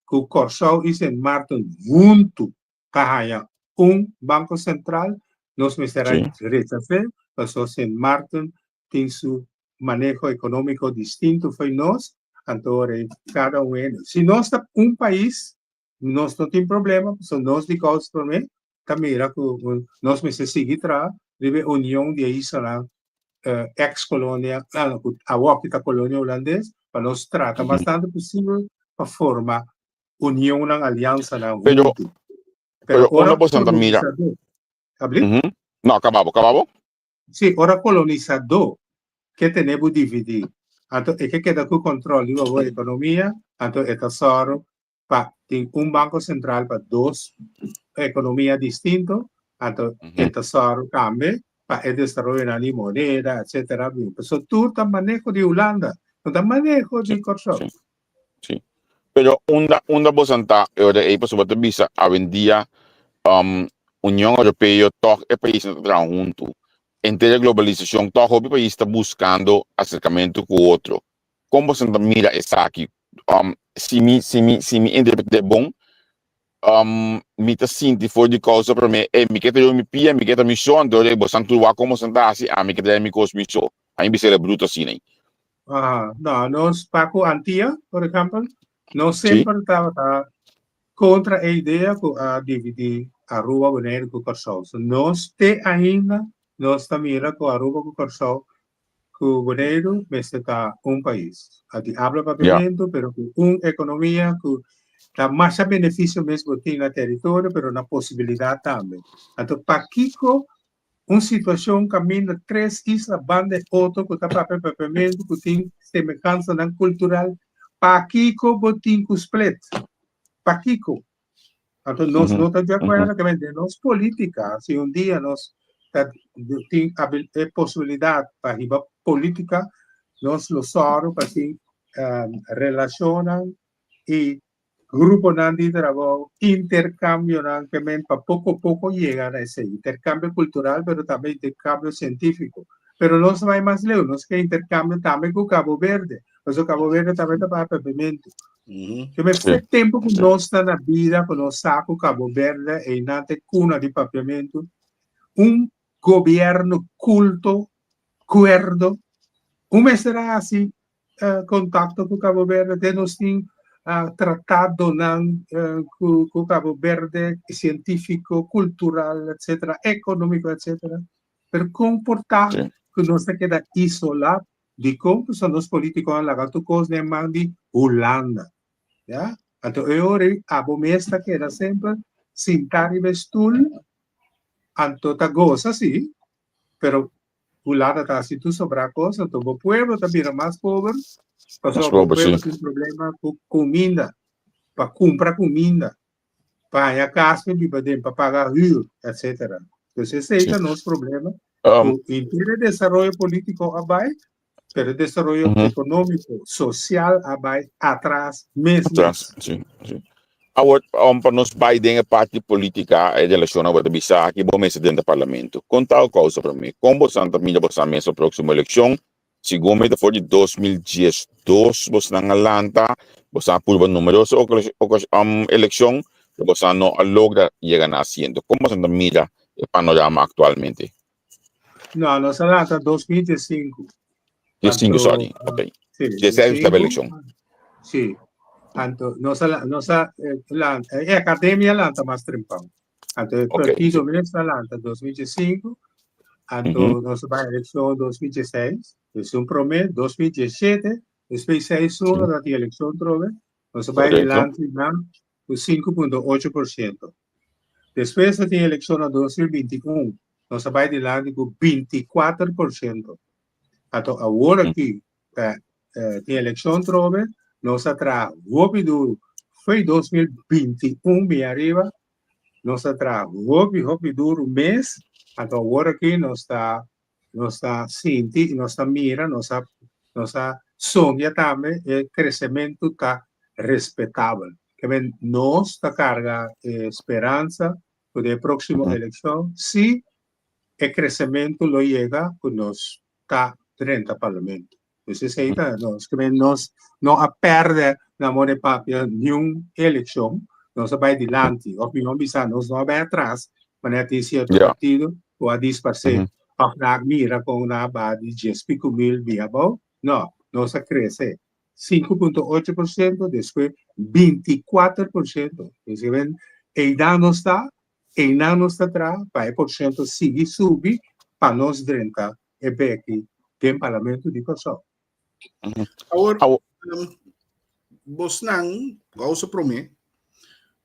ku Kòrsou i Sint Maarten huntu ta haña un Banko Sentral, nos mester a rechas'é pasobra Sint Maarten tin su maneho ekonómiko distinto fo'i nos, anto ora ei kada un hende. Si nos ta un pais, nos no tin problema, pasobra nos di Kòrsou promé ta mira ku nos mester sigui traha riba e union di e islanan ex kolonia, ku awor ki ta kolonia hulandes, pa nos trata mas tantu posibel pa forma unionnan, aliansanan huntu. Pero ora boso ta mira. Abli? No, kaba bo, kaba bo. Sí, ora kolonisadó ke tene bo dividí, anto e ke keda ku kòntròl riba bo ekonomia, anto e ta sòru pa tin un banko sentral pa dos ekonomia distinto, anto e ta sòru tambe pa e desaroyonan di moneda, etsetera. Pasobra tur ta maneho di Hulanda, no ta maneho di Kòrsou. Sí, sí. Pero unda, unda boso ta e ora ei? Pasobra bo ta bisa awendia um, Union Europeo tòg e paisnan ta traha huntu. Henter e globalisashon tòg hopi pais ta buskando aserkamentu ku otro. Kon boso ta mira esaki? Um, si mi, si mi, si mi interpret'é bon, um, mi ta sinti for di kousa promé, e mi ke ta yo mi pia, mi ke ta mi so, anto ora ei boso tur wak kon boso ta hasi, ami ke ta mi kos mi so. Ami bisa el bruto asina ei. Aha, no, nos pa ku Antia, por ehèmpel, nos semper tabata kontra e idea ku a dividí Aruba, Boneiru ku Kòrsou. So nos te ainda nos ta mira ku Aruba ku Kòrsou ku Boneiru mester ta un pais. A di habla papiamentu, pero ku un ekonomia ku ta masha benefisio mes bo tin na teritorio, pero na posibilidat tambe. Anto pakiko un situashon kaminda tres isla banda e otro ku ta papia papiamentu ku tin semehansanan kultural, pakiko bo tin ku split? Pakiko? Anto nos no ta di akuerdo ke den nos polítika, si un dia nos ta tin e posibilidat pa hiba polítika, nos lo sòru pa tin relashonnan i gruponan di trabou, interkambionan ke men pa poko poko yega na esei, interkambio kultural pero tambe interkambio sientífiko. Pero nos bai mas leu, nos ke interkambio tambe ku Cabo Verde, pasobra Cabo Verde tambe ta papia papiamentu. Ke men fe tempu ku nos ta na bida ku nos sa ku Cabo Verde einan ta e kuna di papiamentu, un gobièrnu kulto, kuerdo, un mester a hasi kontakto ku Cabo Verde, te nos tin tratadonan ku Cabo Verde, sientífiko, kultural, etcétera, ekonómiko, etcétera. Pero kon por ta ku nos ta keda isolá? Dikon? Pasobra nos polítikonan laga tur kos den man di Hulanda. Ya? Anto e ora ei abo mes ta keda semper sintá riba e stul, anto ta gosa sí, pero Hulanda ta hasi tur sobrá kos, anto bo pueblo ta bira mas pober, pasobra bo pueblo tin problema ku kuminda, pa kumpra kuminda, pa haña kas pa biba den, pa paga hür, etcetera. Dus esei ta nos problema, ku henter e desaroyo polítiko a bai, pero e desaroyo ekonómiko, sosial a bai atras mes mes. Awor, pa nos bai den e parti politica, e relacion awor ta bisa aki bo mester drenta parlamento. Con ta o causa prome? Con bosan ta mira bosan mes pa proximo eleccion? Segun mi ta for di 2012 bosnan a lanta, bosan a purba numeroso eleccion, pero bosan no a logra yega na asiento. Con bosan ta mira e panorama actualmente? No, nos a lanta 2015. 15, sorry. Ok. Sí, 16 estaba eleccion. Sí. Anto, nos a, nos a, eh, lanta, eh, academia lanta mas trempan. Anto, el okay. partido mes a lanta 2015. Anto, mm -hmm. nos a eleccion 2016. Dus un prome, 2017. Después seis uno, sí. dat die eleccion trove. Nos a bai dilanti nan ku 5.8%. Despues a tin elekshon na 2021, nos a bai dilanti ku 24%. Anto awor aki ta tin elekshon trobe, nos a traha hopi duru. Foi 2021 bin ariba, nos a traha hopi hopi duru mes, anto awor aki nos ta nos ta sinti i nos ta mira, nos a nos a sondia tambe e kresementu ta respetabel. Ke men nos ta karga e speransa ku den e próksimo elekshon si e kresementu lo yega ku nos ta drenta parlamento. Dus esei ta nos. Ke men nos no a pèrdè. Na more papia niun elekshon, nos a bai dilanti, òf mihó bisa nos no a bai atras, manera tin sierto partido ku a disparsé òf nan a mira kon nan a baha di djes piku mil bin abou. No, nos a krese 5.8%, despues 24%. Entonces, einan nos ta, einan nos ta traha pa e porshento sigui subi pa nos drenta e beki den Parlamento di Kòrsou. Awor, um, bosnan, gausa promé,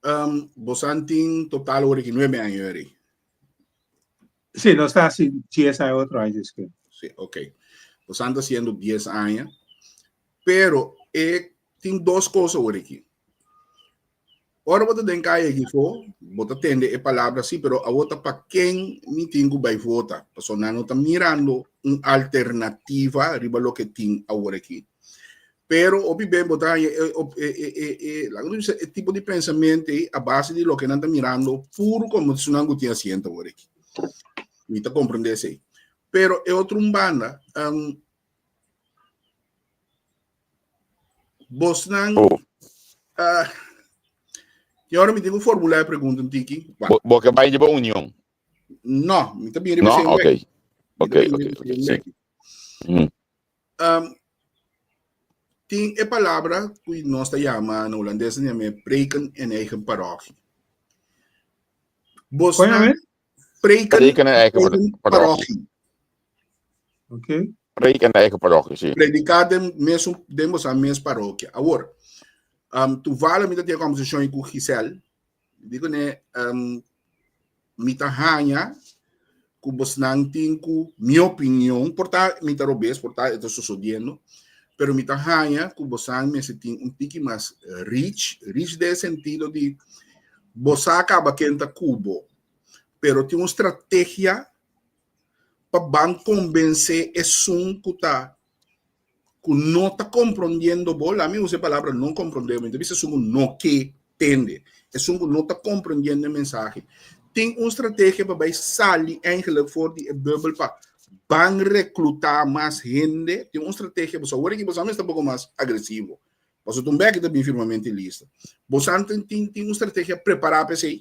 um, bosan tin total ora ki nuebe aña eri. Sí, nos ta hasi 10 aña otro aña después. Sí, ok. Bosan ta haciendo 10 aña, pero e tin dos cosa ora ki. Ora bo ta den kaya gifo, bo ta tende e palabra sí, pero awor ta pa ken mi tin ku bai vota? Pasobra nan no ta mirando un alternativa riba loke tin awor aki. Pero hopi ben bo ta haña e, e, e, e, e, laga nos bisa, e tipo di pensamentu ei a base di loke nan ta mirando puru komo esnan ku tin asiento awor aki. Mi ta komprendé esei. Pero e otro un banda, um, Bosnan. Oh. Uh, y ahora mi tengo formula de pregunta un tiki. Bo, bo que vai llevar unión. No, mi también No, ok. Ok, ok, ok. Sí. Um, tin e palabra que nos ta llama na holandés se llama preken en eigen parochie. Bosnan preken, preken en eigen parochie. Ok. Predica na eigen parochia, sí. Predica den mes, den bosa mes parochia. Awor, um, toevallig mi ta tin conversacion ku Giselle. Digo ne, um, mi ta haña ku bosnan tin ku mi opinion, por ta mi ta robes, por ta e ta sucediendo, pero mi ta haña ku bosan mester tin un tiki mas reach, reach den sentido di bosa kaba ken ta kubo, pero tin un strategia pa ban konvensé esun ku ta ku no ta komprondiendo bo, laat mi usa e palabra no komprondé, mi ta bisa esun ku no ke tende, esun ku no ta komprondiendo e mensahe. Tin un strategia pa bai sali eigenlijk for di e bubbel pa ban reklutá mas hende, tin un strategia, pasobra awor aki boso mester ta poko mas agresivo, pasobra ta un bèki ta bin firmamento e lista. Boso tin tin un strategia prepará pa esei?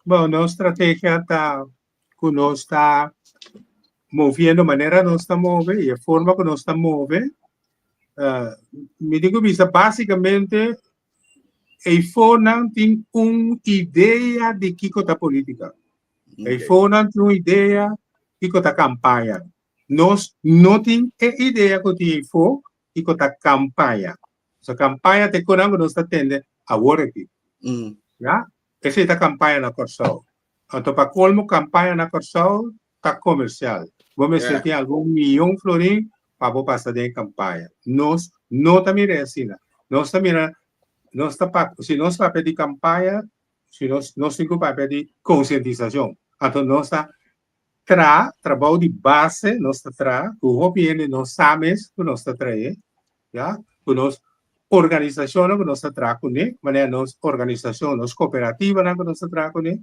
Bon, nos strategia ta ku nos ta moviendo manera nos ta move i e forma ku nos ta move. Uh, mi tin ku bisa básikamente eifonan tin un idea di kiko ta polítika. Okay. Eifonan tin un idea kiko ta kampaña. Nos no tin e idea ku tin eifo kiko ta kampaña. So kampaña te konan ku nos ta tende awor aki. Ya? Esei ta kampaña na Kòrsou. Anto pa kolmo kampaña na Kòrsou ta komersial. Bo mester tin algun miyon florin pa bo pasa den kampaña. Nos no ta mira e asina. Nos ta mira, nos ta pa, si nos papia di kampaña, si nos, nos tin ku papia di konsientisashon. Anto nos ta traha, trabou di base nos ta traha, ku hopi hende no sa mes ku nos ta trahe, ya, ku nos organisashonnan ku nos ta traha kuné, manera nos organisashon, nos kooperativanan ku nos ta traha kuné,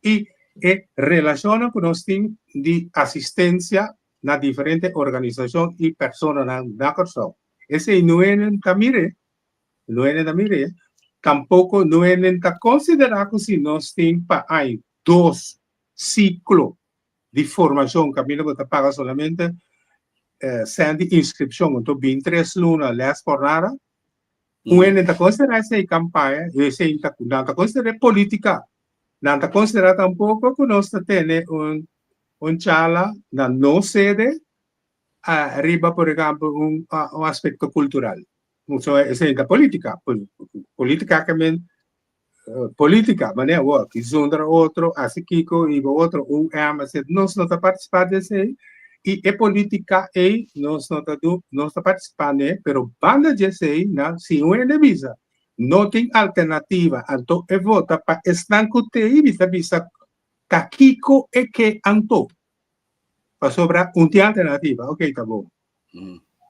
i e relashonnan ku nos tin di asistensia na diferente organisashon i personanan na Kòrsou. Esei no hende ta mir'é, no hende ta mir'é, tampoko no hende ta konsiderá ku si nos tin pa ai dos siklo di formashon kaminda bo ta paga solamente sèn di inskripshon anto bin tres luna lès por nada. Un hende ta konsiderá esei kampaña i esei ta nan ta konsider'é polítika. Nan ta konsiderá tampoko ku nos ta tene un un charla na nos sede riba por ehèmpel un un aspekto kultural. Esei ta polítika. Polítika ke men Politica, manera awor, ki zundra otro, hasi kiko, hiba otro, UM, etc. Nos no ta participá den esei, i e politica ei nos no ta du, nos ta participá n'e, pero banda di esei, nan, si un hende bisa, no tin alternativa, anto e vota pa esnan ku t'ei, mi ta bisa, ta kiko e ke anto? Pasobra un tin alternativa, ok, ta bon.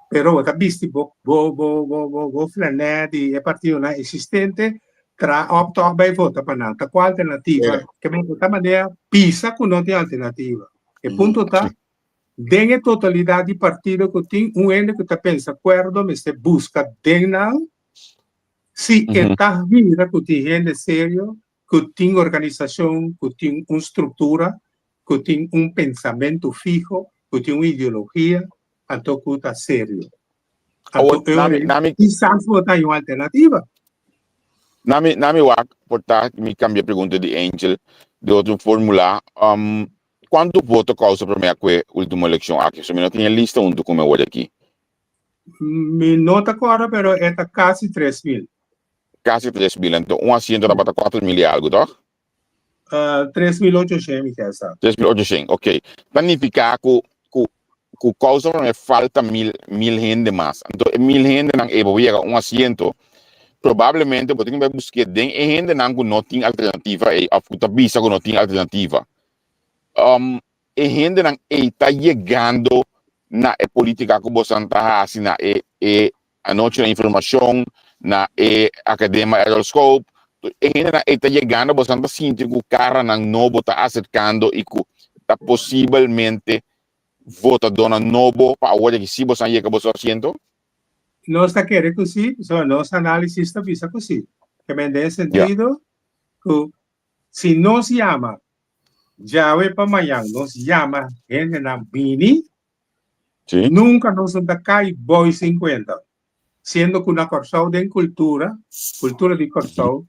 Pero bo ta bisti bo bo bo bo bo bo flanè di e partidonan existente tra op tòg bai vota pa nan. Ta kua alternativa? Ke men ta manera bisa ku no tin alternativa. E punto ta den e totalidat di partido ku tin un hende ku ta pensa kuerdo mester buska den nan. Si e ta mira ku tin hende serio, ku tin organisashon, ku tin un struktura, ku tin un pensamentu fiho, ku tin un ideologia, anto ku ta serio. Anto Awor, nami, eu nami, kisas bo ta un alternativa. nami, nami wak, por ta mi cambia pregunta di Angel de otro formula. Cuanto voto causa prome a kue ultimo eleccion aki? So mi no tin e lista hunto cu mi awor aki. Mi no ta corda, pero e ta casi 3000. Casi 3000. Anto un asiento tabata 4000 y algo, toch? 3800 mi kier sa. 3800, ok. Ta nifica cu causa prome falta 1000 hende mas. Anto e 1000 hendenan ey bo yega un asiento, probablemente bo tin cu bay busque den e hendenan cu no tin alternativa ey of cu ta bisa cu no tin alternativa. E hendenan ey ta yegando na e politica cu bosan ta haci na e anochi na informacion, na e academia Errol Scope, e hendenan ey ta yegando, bosan ta sinti cu caranan nobo ta acercando y cu ta posiblemente votadornan nobo pa awor di si bosan yega boso asiento? Nos ta kere cu si, pasobra nos analisis ta bisa cu si. Ke men den e sentido cu si nos yama djawe pa mañan, nos yama hendenan bini, nunca nos no ta cay boy 50. Siendo cu na Corsou den cultura, cultura di Corsou,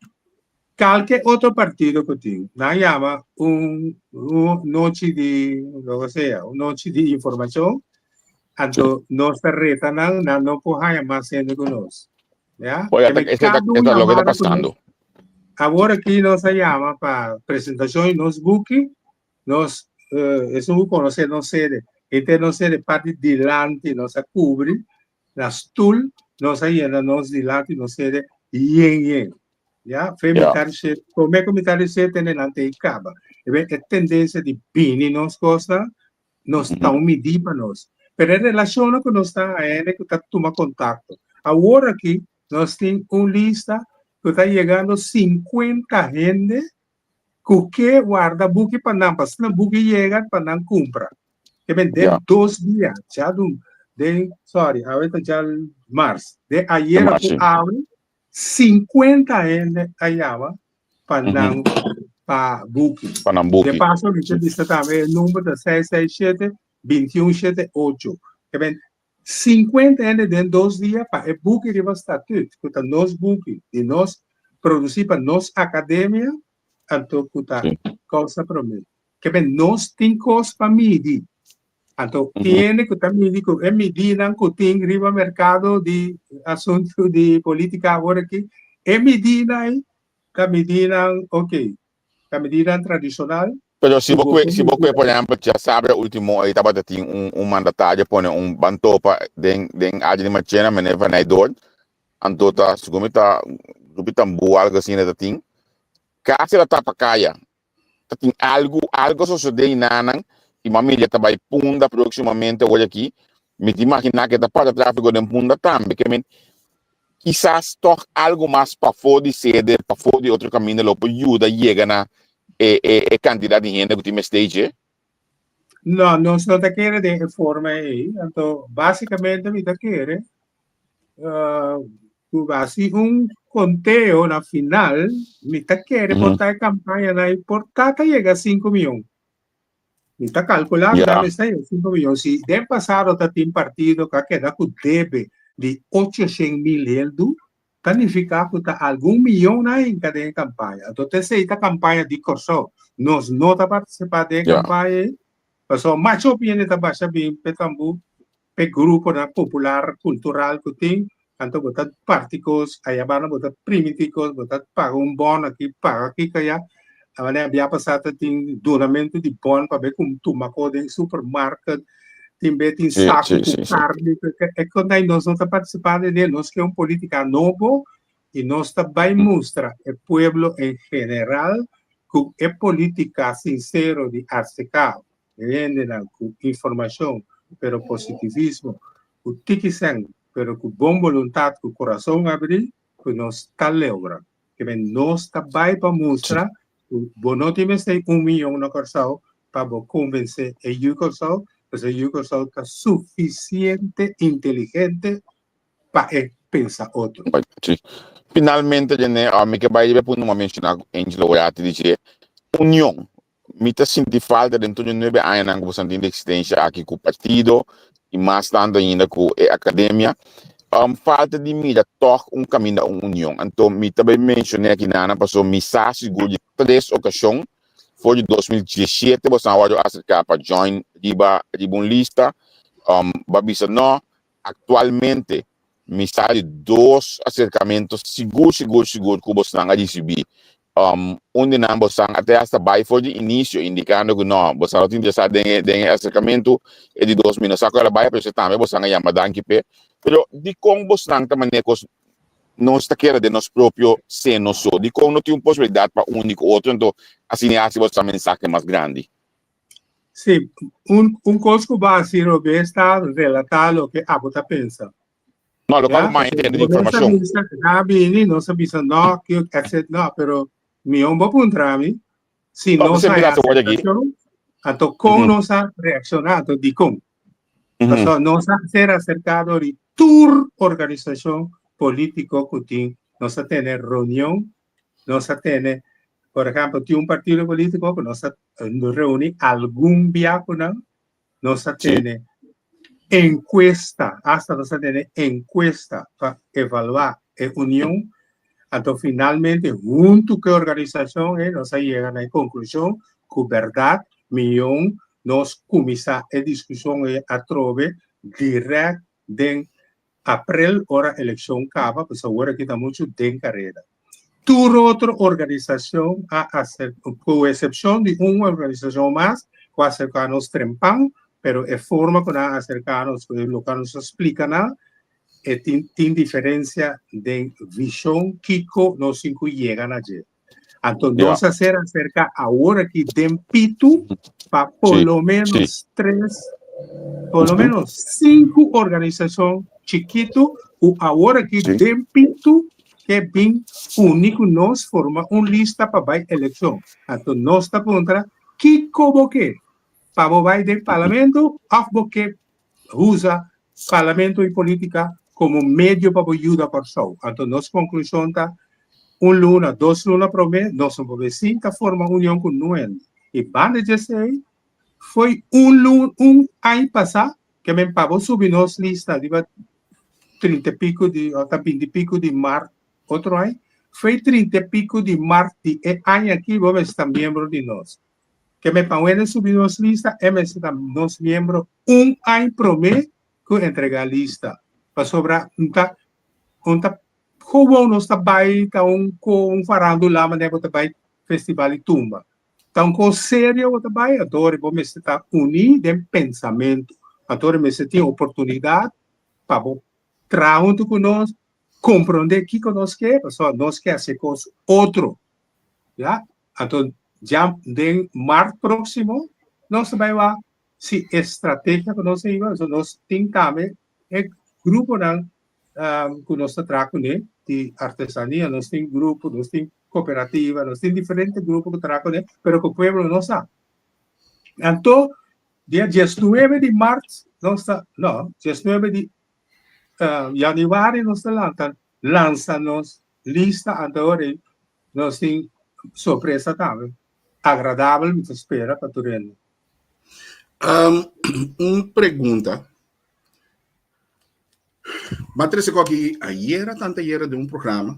calke otro partido cu tin, nan yama un nochi di lo que sea, un nochi di informacion, anto nos ta reta nan, nan no por haya mas hende cu nos. Ya? Oye, Keme esta, cada un esta lo que ta llamada cu nos pasando. Awor aki nos a yama pa presentacion di nos buki, nos esun ku konosé nos sede, henter nos sede parti dilanti nos a kubri na stul, nos a yena nos dilanti nos sede yen yen. Ya, fe mitar di shete, promé ku mitar di shete nan te kaba. E ben e tendensia di bini nos kosnan, nos ta un midí pa nos. Pero e relashonnan ku nos ta haña ku ta tuma kontakto. Awor aki nos tin un lista ku ta yegando 50 hende ku ke warda buki pa nan, pa asina buki yega pa nan kumpra. Ke men den 2 dia, djadun, den, sorry, awe ta dja mars, den ayera ku awe, 50 hende a yama pa nan pa buki. Pa nan buki. De paso, mi ta bisa tambe e number ta 667 21 78. Ke men 50 hende den 2 dia pa e buki riba Statuut, ku ta nos buki, di nos, produsí pa nos akademia, anto ku ta kousa promé. Ke men nos tin kos pa midi. Anto tin hende ku ta midi ku e midinan ku tin riba merkado di asuntu di politika awor aki, e midinan ei ta midinan ok, ta midinan tradishonal. Pero si bo kue, si bo kue por ehempel djasabra ultimo ei tabata tin un un mandatario pone un bantopa den den área di Marchena meneer Van Nijdoorn anto ta segun mi ta grupo tambú algo asina ta tin kasi el a tapa kaya ta tin algo algo a sosode enanan y mami ya ta bay Punda proximamente awor aki mi ta imagina ke ta para trafico den Punda tambe ke men kisas toch algo mas pafo di sede pafo di otro caminda lo por yuda yega na e e e cantidad di hende cu tin mester dje. No, nos no ta kere den e forma ei. Anto, básicamente mi ta kere ku hasi un konteo na final, mi ta kere por ta e kampaña na por ta ta yega 5 mion. Mi ta kalkulá ku ta mester yega 5 mion. Si den pasado ta tin partido ku a keda ku debe di 800 mil heldu, ta nifiká ku ta algun mion a hinka den e kampaña. Anto ta esei ta kampaña di Kòrsou. Nos no ta partisipá den e kampaña ei, pasobra macho hopi hende ta basha bin p'e tambú p'e gruponan popular kultural ku tin, anto bo ta parti kos, aya banda bo ta primiti kos, bo ta paga un bon aki, paga kiko aya. Manera bia pasá ta tin dunamentu di bon pa be ku tuma kos den supermarket, tin be tin saku ku karni, e kos nos no ta partisipá den e, nos ke un politika nobo i nos ta bai mustra e pueblo en general ku e politika sinsero di aserká Hendenan ku informashon pero positivismo, ku tiki sèn pero ku bon boluntat, ku kurason abrí, ku nos ta logra. Ke men nos ta bai pa mustra ku bo no tin mester un miyon na Kòrsou pa bo konvensé e yu Kòrsou, pasobra e yu Kòrsou ta sufisiente inteligente pa e. pensa otro. Sí. Finalmente, René, mi ke bai riba e punto ku mi a menshoná ku Angelo Hoyati di dje, union. Mi ta sinti falta den tur e nuebe añanan ku bo san tin di eksistensia aki ku partido i mas tantu ainda ku e akademia. Falta di mira tòg un kaminda un union. Anto mi ta bai menshoné aki nana pasobra mi sa sigur di tres okashon for di 2017 boso a wòrdu aserká pa join riba riba un lista. Bo a bisa no, Aktualmente mi sa di dos aserkamentu sigur sigur sigur ku bosnan a risibí. Un di nan bosnan a te hasta bai for di inisio indikando ku no, bosnan no ta interesá den e den e aserkamentu. E di dos mi no sa ku el a bai pero esei tambe bosnan a yama danki p'e. Pero dikon bosnan ta manera kos nos ta keda den nos propio seno so? Dikon no tin un posibilidat pa uni ku otro anto asina e hasi bosnan mensahe mas grandi? Sí, un, un kos ku bo a hasi robes ta relatá loke abo ta pensa. No, loke abo mas entende di informashon. Nos a bisa, na bini, nos a bisa no, ki etc. No, pero mihó bo puntra mi si No, nos sempre haña ta word aki. aserkashon, anto kon nos a reakshoná, anto dikon. Pasobra nos a ser aserká dor di tur organisashon polítiko ku tin. Nos a tene reunion Nos a tene, por ehempel, tin un partido político ku nos a reuni algun bia ku nan, nos a tene encuesta, hasta nos a tene encuesta pa evaluá e union. Anto finalmente huntu ku e organisashon ei nos a yega na e konklushon ku bèrdat mion nos kuminsá e diskushon ei atrobe dirèkt den Aprel ora elekshon kaba, pues awor aki ta muchu den kareda. Tur otro organisashon a aser, ku eksepshon di un organisashon mas ku a aserká nos trempan, pero e forma ku nan a aserká nos, ku e loke nos a splika nan, e tin tin diferensia den vishon kiko nos tin ku yega na dje. Anto nos a ser acerca awor aki den pitu pa por lo menos tres, por lo menos cinco organisacion chikitu ku awor aki den pitu ke bin uni ku nos forma un lista pa bai eleccion. Anto nos ta puntra kiko bo ke? Pa bo bai den parlamento of bo ke usa parlamento i politica como medio pa bo yuda Kòrsou. Anto nos konklushon ta un luna, dos luna promé nos no por be sinta forma union ku nuende. I banda dje esei foi un luna, un aña pasá ke men pa bo subi nos lista riba trinta i pico di o ta binti i pico di mart otro aña, foi trinta i pico di mart di e aña aki bo mester ta miembro di nos. Ke men pa wende subi nos lista e mester ta nos miembro un aña promé ku entregá lista. Pasobra un ta un ta gewoon nos ta bai ta un ko un farandula manera bo ta bai festival di tumba. Ta un kos serio bo ta bai anto ora bo mester ta uní den pensamentu. Anto ora mester tin oportunidat pa bo traha huntu ku nos, komprondé kiko nos ke pasobra nos ke hasi kos otro. Ya, anto ya den mart próksimo nos ta bai wak si e strategia ku nos a hiba, so nos tin tambe e gruponan ku nos ta traha kuné di artesania, nos tin grupo, nos tin kooperativa, nos tin diferente grupo ku traha kuné, pero ku pueblo no sa. Anto dia diesnuebe di mart nos ta, no, diesnuebe di yanüari nos ta lanta lansa nos lista, anto ora ei nos tin sorpresa tambe agradabel mi ta spera pa tur hende. Un pregunta. M'a trese ku aki ayera tanta ayera den un programa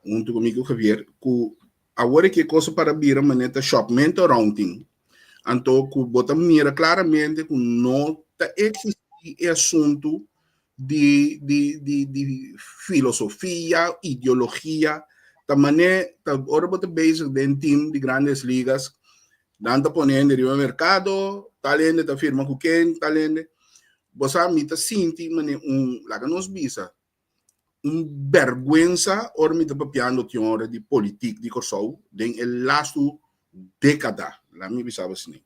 huntu ku mi ku Javier ku awor e ke cosa para bira manera ta shopmento around tin. Anto ku bo ta mira klaramente ku no ta eksistí e asuntu di di di di filosofia, ideologia, ta mane ta ora bo ta bezig den team di Grandes Ligas, nan ta pone hende riba merkado, tal hende ta firma ku ken, tal hende. Bo sa mi ta sinti mane un, laga nos bisa, un bèrgwensa ora mi ta papiando tin ora di politik di Kòrsou den e lastu dékada, laga mi bisa bo asina.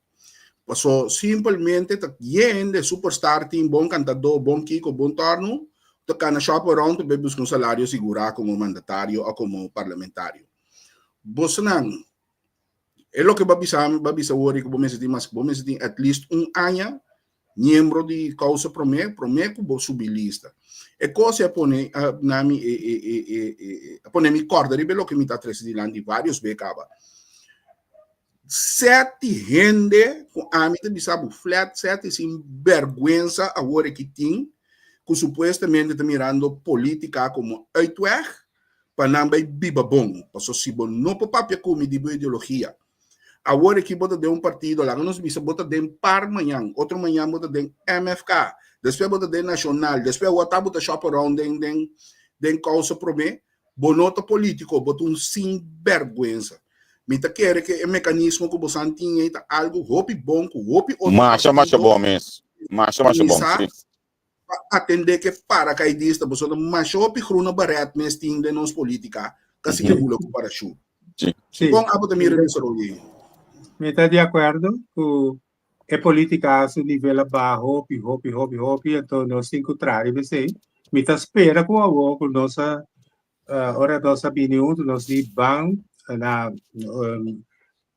Paso simpelmente ta yen hende superstar tin bon kantadó, bon kiko, bon tòrnu, ta kana shop around pa bai buska un salario sigurá komo mandatario o komo parlamentario. Bosonan, e loke bo a bisa mi, bo a bisa wor ku bo mester tin mas, bo mester tin at least un aña. miembro di Kousa Promé, promé ku bo subi lista. E kos a pone na mi e e e e e a pone mi kòrda riba e loke mi ta trese dilanti vários be kaba. Sèti hende ku ami ta bisa bo flat sèti sin bèrgwensa awor aki tin ku supuestamente ta mirando polítika komo uitweg pa nan bai biba bon. Paso si bo no por papia ku mi di bo ideologia, awor aki bo ta den un partido, laga nos bisa bo ta den par mañan, otro mañan bo ta den MFK, despues bo ta den Nacional, despues awor ta bo ta shop around den den den Kousa Promé, Bo no ta politico, bo ta un sinberguensa. Mi ta kere ke e mecanismo ku bosan tin ei ta algo hopi bon ku hopi otro Masha masha partido bon mes. Masha masha bon, kuminsá si. pa atendé ke parakaidista pasobra masha hopi groene baret mes tin den nos politica kasi ke hula ku parachute. Si. Sí. Kon abo ta mira desaroyo ei? Mi ta di akuerdo ku e politica su nivel a baha hopi, hopi, hopi, hopi, anto nos tin cu traha riba esey. Mi ta spera cu awor cu nos a, ora nos a bini hunto, nos di ban na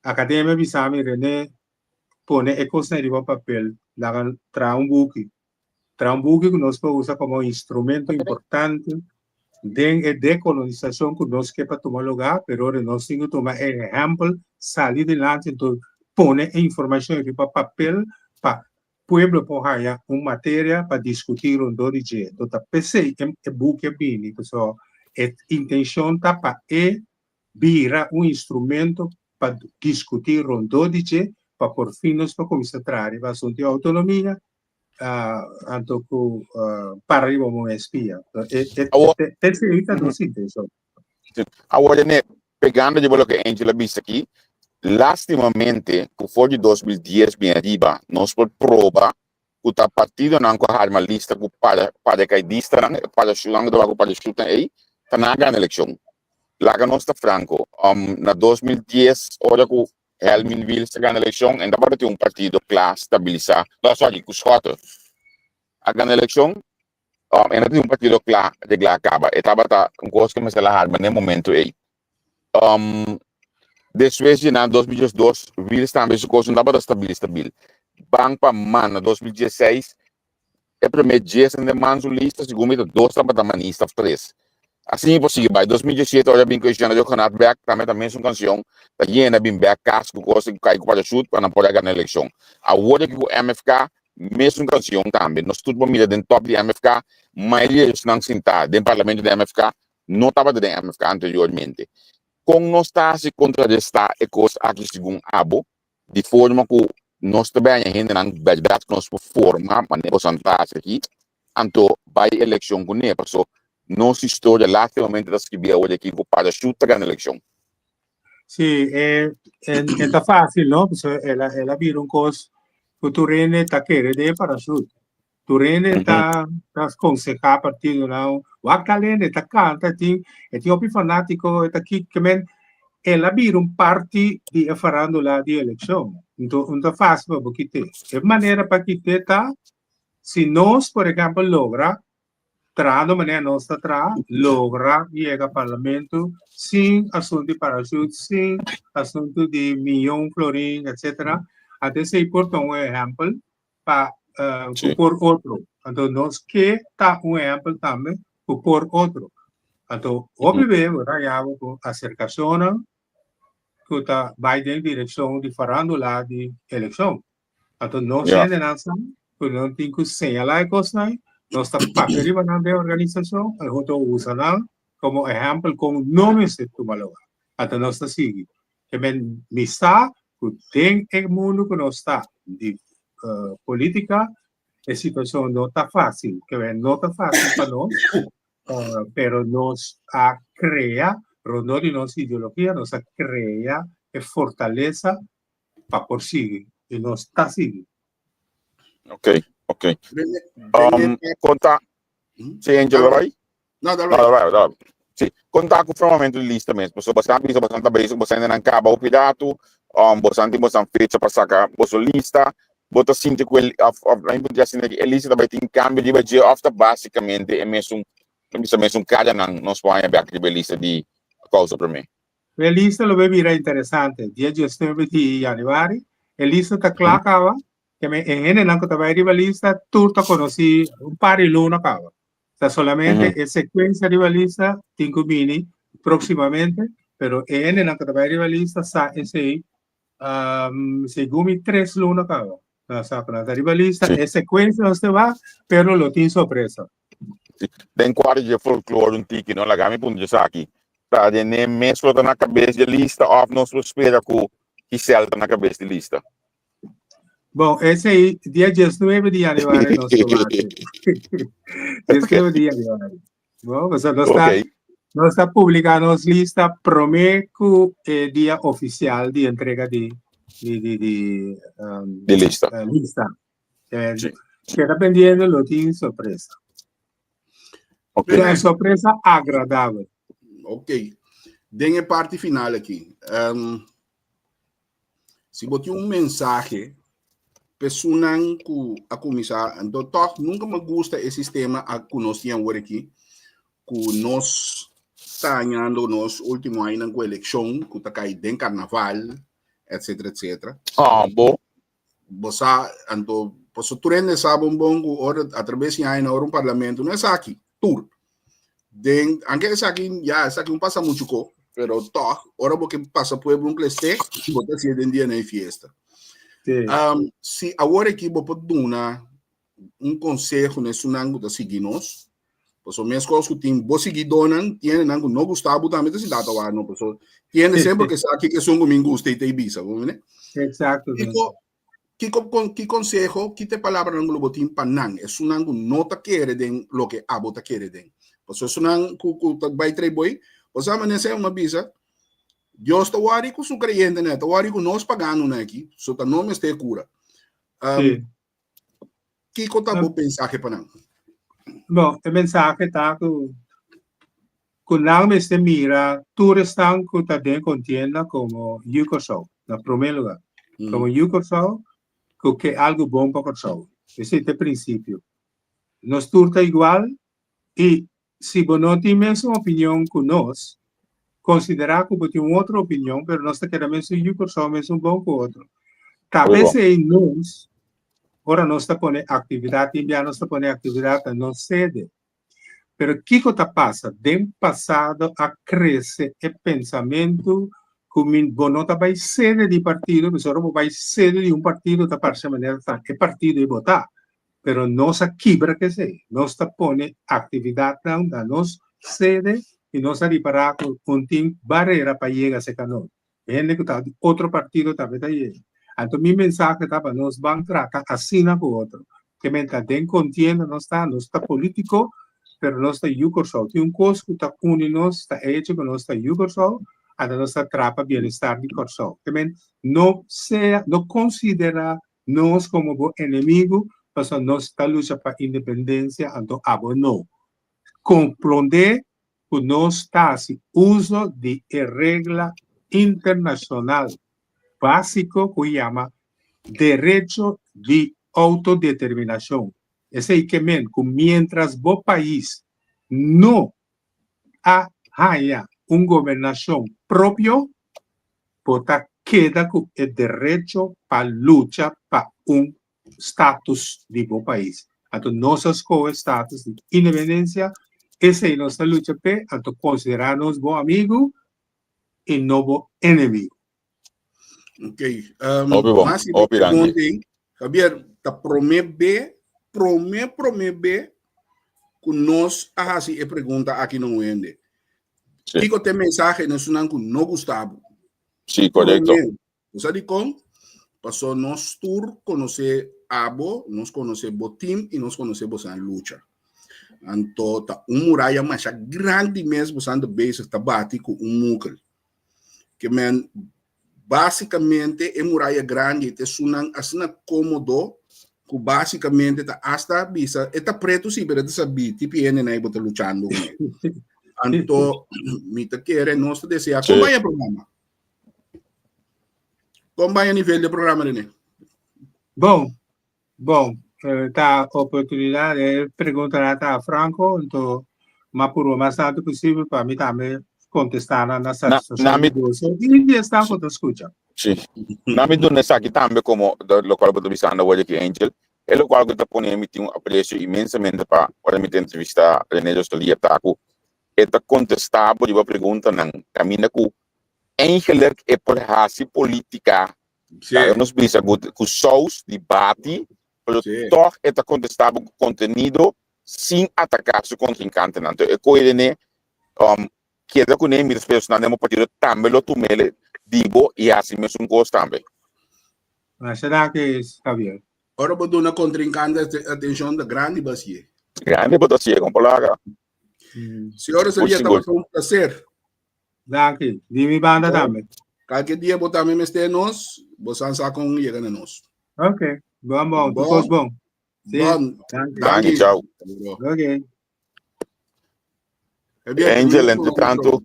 academia bisa mi, Rene, pone e cosnan riba papel, laga traha un buki. Traha un buki ku nos por usa komo instrumento importante den e dekolonisashon ku nos ke pa tuma lugá, pero ora nos tin ku tuma e ehèmpel, sali dilanti anto pone e informashon riba papel pa pueblo por haña un materia pa diskutí rondó di dje. Anto ta p'esei e buki a bini, pasobra e intenshon ta pa e bira un instrumento pa diskutí rondó di dje pa por fin nos por kuminsá traha riba asuntu di outonomia anto ku para riba un espia. Esei ta nos intenshon. Awor René, pegando riba loke Angel a bisa aki, lastimamente ku for di 2010 bin ariba nos por proba ku ta partidonan ku a harma lista ku parakaidistanan, e parashunan ku tabata ku parashutnan ei, ta nan a gana elekshon. Laga nos ta franko, na 2010 ora ku Helmin Wiels a gana elekshon, e tabata tin un partido kla stabilisá, no sorry, ku Schotte a gana elekshon, e no tin un partido kla reglá kaba, e tabata un kos ku mester a harma na e momento ei. Despues di na 2012, Wiels tambe su kos no tabata stabil stabil. Ban pa man na 2016, e prome djes den man su lista, segun mi ta dos tabata manista of tres. Asina mi por sigui bai. 2017 ora bin ku e Jean Rioganat bek, tambe ta mesun kanshon, ta yena bin bek kas ku kos ku kai ku parachute pa nan por a gana elekshon. Awor aki ku MFK, mesun kanshon tambe. Nos tur por mira den top di MFK, mayoria di esnan sintá den parlamento di MFK no tabata den MFK anteriormente. Kon nos ta hasi kontrarestá e kos aki segun abo? Di forma ku nos ta bèña hendenan bèrdat ku nos por forma manera boso ta hasi aki, anto bai elekshon kuné, paso nos historia lastimamente ta skibí awor aki ku parachute ta gana elekshon. Sí, e, e, e ta fácil, no? Pasobra el a, el a bira un kos ku tur hende ta kere den e parachute. Tur hende ta ta konsehá partidonan, wak tal hende ta kanta, e tin e tin hopi fanátiko, e ta ki ke men el a bira un parti di e farándula di elekshon. Nto no ta fásil pa bo kit'é. E manera pa kit'é ta si nos, por ehèmpel, logra trahando manera nos ta traha, logra yega parlamento sin asuntu di parachute, sin asuntu di miyon florin, etcétera. Anto esei por ta un ehèmpel pa ku por otro. Anto nos ke ta un ehèmpel tambe ku por otro. Anto hopi be bo ta haña bo ku aserkashonnan ku ta bai den direkshon di farándula di elekshon. Anto nos hendenan sa ku nan tin ku señalá e kosnan, nos ta papia riba nan den organisashon i huntu a usa nan komo ehèmpel kon no mester tuma lugá. Anto nos ta sigui. Ke men mi sa ku den e mundu ku nos ta di politika e situashon no ta fásil. Ke men no ta fásil pa nos, pero nos a krea rondó di nos ideologia, nos a krea e fortalesa pa por sigui i nos ta sigui. Ok, ok. Konta, si Angel bai? No, dale bai. Dale bai, Sí, konta ku formamento di lista mes. Pasobra bosan bisa bosan ta bezig, bosan hendenan kaba hopi datu, bosan tin bosan fecha pa saka boso lista. Bo ta sinti ku e, òf, òf, laat mi puntra asina, e lista ta bai tin kambio riba dje òf ta basikamente e mesun, mi bisa mesun karanan nos por haña bèk riba e lista di Kousa Promé? E lista lo bai bira interesante. Dia diesnuebe di yanüari, e lista ta kla kaba. Ke men e hendenan ku ta bai riba lista tur ta konosí un par di luna kaba. Ta solamente e sekuensia riba lista tin ku bini próksimamente, pero e hendenan ku ta bai riba lista sa esei segun mi tres luna kaba. Nan sa ku nan ta riba lista, e sekuensia nos te wak, pero lo tin sorpresa. Den kuadro dje folklore un tiki no laga mi puntra esaki, ta René mes lo ta na kabes dje lista òf nos lo spera ku Giselle ta na kabes di lista? Bon, esei dia 19 di januari nos lo wak. 19 di januari. Bon, pasobra nos ta Ok. nos ta publica nos lista prome ku e dia oficial di entrega di di di di um, Di lista. eh, lista. Eh, Sí. Keda pendiente, lo tin sorpresa. Ok. Pero un sorpresa agradabel. Ok. Den e parti final aki. Um, si bo tin un mensahe personan ku a kuminsá, anto tòg nunka me gusta e sistema a ku nos tin awor aki, ku nos ta hañando nos último añanan ku elekshon ku ta kai den karnaval, etcétera, etcétera. Ah, bo. Bo sa, anto, paso tur hende sa bon bon ku ora atraves di aña ora un parlamento no esaki, tur. Den, anke esaki, ya, esaki un pasa muchu ko, pero tòg, ora bo ke pasa pueblo un klesté, bo ta hasié den dia na e fiesta. Sí. Um, si awor aki bo por duna un konseho na esunnan ku ta sigui nos, pasobra meskos ku tin bo siguidónan, tin hendenan ku no gusta bo tambe ta sinta ta wak no, pasobra tin hende semper ke sa kiko esun ku mi gusta i ta bisa, bo mende? Exacto. Kiko, kiko, kon, ki konseho, ki ta e palabranan ku lo bo tin pa nan, esunnan ku no ta kere den loke abo ta kere den? Pasobra esunnan ku, ku ta bai trae boi, bo sa manera semper mi a bisa, Dios ta wòri ku su kreyentenan, e ta wòri ku nos paganonan aki, so ta no mester kura. Um, Sí. Kiko ta bo mensahe pa nan? Bon, e mensahe ta ku ku nan mester mira tur esnan ku ta den kontienda komo yu Kòrsou, na promé lugá. Komo yu Kòrsou ku ke algu bon pa Kòrsou. Esei ta e prinsipio. Nos tur ta igual i Si bo no tin mesun opinion ku nos, konsiderá ku bo tin un otro opinion, pero nos ta keda mesun yu Kòrsou, mesun bon ku otro. Ta p'esei nos, ora nos ta pone aktividat, tin bia nos ta pone aktividat na nos sede. Pero kiko ta pasa? Den pasado a krese e pensamentu ku mi bo no ta bai sede di partido, pasobra ora bo bai sede di un partido ta parse manera ta e partido ei bo ta. Pero nos a kibra kesei. Nos ta pone aktividatnan na nos sede i nos a ripará ku un tin barera pa yega serka nos. Hende ku ta di otro partido tambe ta yega. Anto mi mensahe ta pa nos ban trata asina ku otro. Ke men ta den kontienda nos ta, nos ta polítiko, pero nos ta yu Kòrsou. Tin un kos ku ta uni nos, ta e hecho ku nos ta yu Kòrsou, anto nos ta traha pa bienestar di Kòrsou. Ke men no sea, no konsiderá Nos komo bo enemigu, pasobra nos ta lucha pa independensia, anto abo no. Komprondé ku nos ta hasi uso di e regla internashonal básiko ku yama derecho di outodeterminashon. Esei ke men ku miéntras bo pais no a haña un gobernashon propio, bo ta keda ku e derecho pa lucha pa un status di bo pais. Anto nos a skohe status di independensia, esei nos ta lucha p'e, anto konsiderá nos bo amigu i no bo enemigu. Ok, um, Hopi bon, mas hopi danki. pregunta, Javier, ta prome be, prome prome be ku nos a hasi e pregunta aki no hende. Sí. Kiko te mensahe na esunnan ku no gusta bo? Sí, korekto. Prome. Bo sa dikon? Paso nos tur konosé abo, nos konosé bo team i nos konosé bosan lucha. Anto ta un muraya masha grandi mes bosan ta bezig ta bati ku un mukel. Ke men básikamente e muraya grandi ta esunnan asina kómodo ku básikamente ta asta bisa e ta pretu sí pero e ta sabí tipi hendenan ei bo ta luchando kuné. Anto mi ta kere nos ta deseá Sí. kon bai e programa? Kon bai e nivel di e programa René? Bon, Bon, ta oportunidad e preguntanan ta franco, entonces m'a purba mas tanto posibel pa mi tambe contesta nan na Na, satisfaccion na di mi boso y di esnan cu ta scucha. Si. Na mi duna esaki tambe komo lokual bo ta bisando awor aki Angel, e lokual ku ta pone mi tin un apresio inmensamente pa ora mi ta entrevista Rene Rosalia ta ku e ta kontestá bo riba preguntanan kaminda ku eigenlijk e por hasi politika laga nos bisa ku ku sous di bati pero tòg e ta kontestá bo ku kontenido sin ataká su kontrinkantenan. Enton e koe Rene Keda kuné mi ta spera su nan den bo partido tambe lo tumele di bo i hasi mesun kos tambe. Masha danki Javier. Ora bo duna kontrinkante atenshon ta grandi bo a sié. Grandi bo ta sié kon palabra. Señor Rosalia tabata un placer. Danki. Di mi banda tambe. Kalke dia bo tambe mester nos, bo san sa kon yega na nos. Ok. Bon bon. Tur kos bon. Sí. Bon. Danki. Danki, chao. Ok. Angel, entre tanto,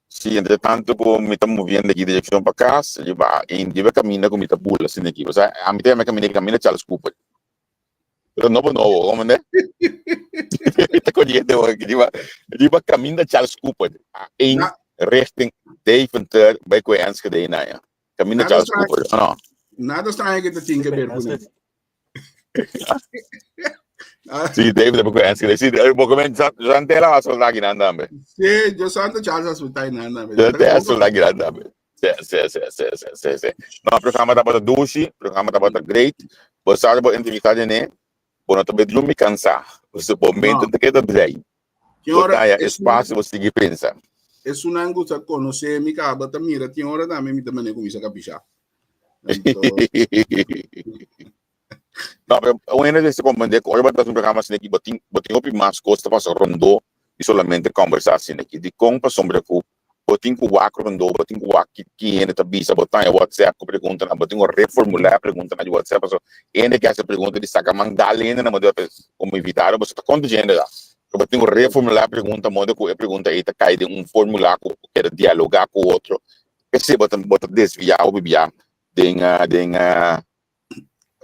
si entre tanto ku mi ta moviendo aki direccion pa cas, riba in riba caminda ku mi ta bula asina aki. Osea, a mi ta yama e caminda aki caminda Charles Cooper. Pero nobo nobo, como ne? Mi ta coriendo aki riba riba caminda Charles Cooper, a een richting Deventer bai ku Enschede na ya. Caminda Charles Cooper, no. Nada straño ke ta tin ke ber ku ne. Sí, David heb ik Enschede. Sí, bo men Jantela was wel daar nan tambe. Sí, yo santo Charles asfaltai nan tambe. Jantela was wel daar nan tambe. Sí, sí, sí, sí, sí, sí, sí. No, programa tabata dushi, programa tabata great. Bo sabe bo entrevista René, bo no ta be drumi cansa. Bo bo mente te keda drei. Bo taya espacio bo sigui pensa. Esunnan ku ta konosé mi kaba ta mira tin ora tambe mi ta mane kuminsá kapisha. No, pero un hende mester comprende cu ora bo ta haci un programa asina aki, bo tin, bo tin hopi mas cos ta pasa rondó di solamente conversa asina aki. Dicon? Pasobra cu bo tin cu wak rondó, bo tin cu wak ki, ki hende ta bisa, bo ta haña WhatsApp cu preguntanan, bo tin cu reformula e preguntanan di WhatsApp, pasobra hende ke haci pregunta di saca man dal hende na modo como invitado, bo sa ta conta dje hende ta. Pero bo tin cu reformula e pregunta modo cu e pregunta ey ta cay den un formula cu bo keda dialoga cu otro. Esey bo ta, bo ta desvia hopi bia den, den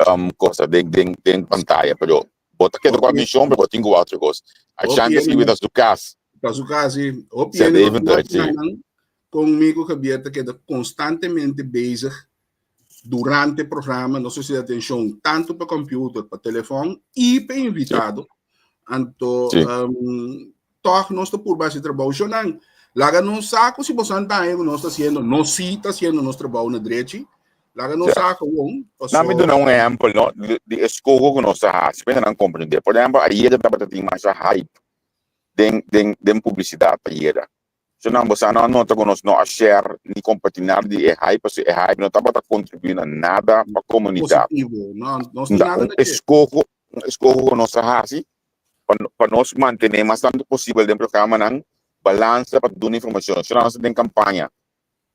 um, cosa den, den, den pantalla, pero bo ta keda ku atención, pero bo tin ku otro cos. A chance escribi ta su cas. Ta su cas, sí. Hopi Sa hende David no sí. conmigo Javier ta keda constantemente bezig durante programa, no sé si atención tanto pa computer, pa telefon y pa invitado. Anto, Sí. um, toch nos ta purba haci trabou. Shonan, laga nos sa cu si bosan ta haña cu nos ta haciendo, nos sí ta haciendo nos trabou na drechi. Laga nos sa gewoon, Na mi paso duna un ehempel, no, di, di eskoho ku nos ta hasi, pa nan komprendé. Por ehempel, ayera tabata tin masha hype den, den, den publisidat ayera. So nan bosan no a nota ku nos no a share ni kompartí nada di e hype, pasobra e hype no tabata kontribuí na nada pa komunidat. positivo. No, nos tin Ta nada un na dje. eskoho, un eskoho ku nos a hasi pa, pa nos mantené mas tantu posibel den programanan balansa pa duna informashon. So nan nos ta den kampaña,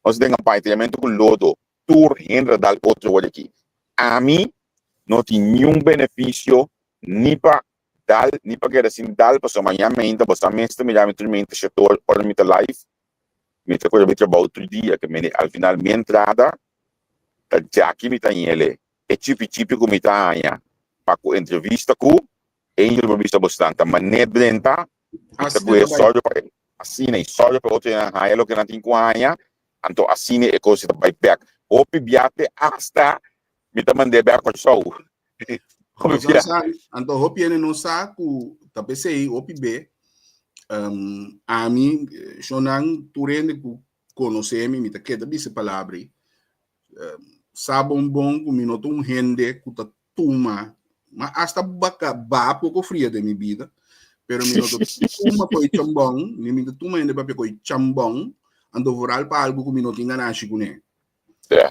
nos ta den kampaña tiramentu ku lodo, tur hende ta dal otro wòrdu aki. Ami no tin niun benefisio ni pa dal ni pa keda sin dal pasobra mañan meinta bo sa mes ta mira mi tur meinta shetor ora mi ta live mi ta kore bai trabou tur dia ke mende al final mi entrada ta djaki mi ta ñele e chipi chipi ku mi ta haña pa ku entrevista ku Angel por bisa bosnan ta mané drenta mi ta kohe sòru pa asina i sòru pa otro nan haña loke nan tin ku haña anto asina e kos ta bai bèk hopi bia te asta mi ta mand'é bèk Kòrsou. Hopi Nos bia. sa, anto hopi hende no sa ku ta p'esei hopi be um, ami shonnan tur hende ku konosé mi, mi ta keda bisa e palabra ei. Um, sa bon bon ku mi no ta un hende ku ta tuma, ma hasta baka ba poko fria den mi bida, pero mi no ta tuma koi chambon, ni mi ta tuma hende papia koi chambon, anto vooral pa algu ku mi no tin ganashi kuné.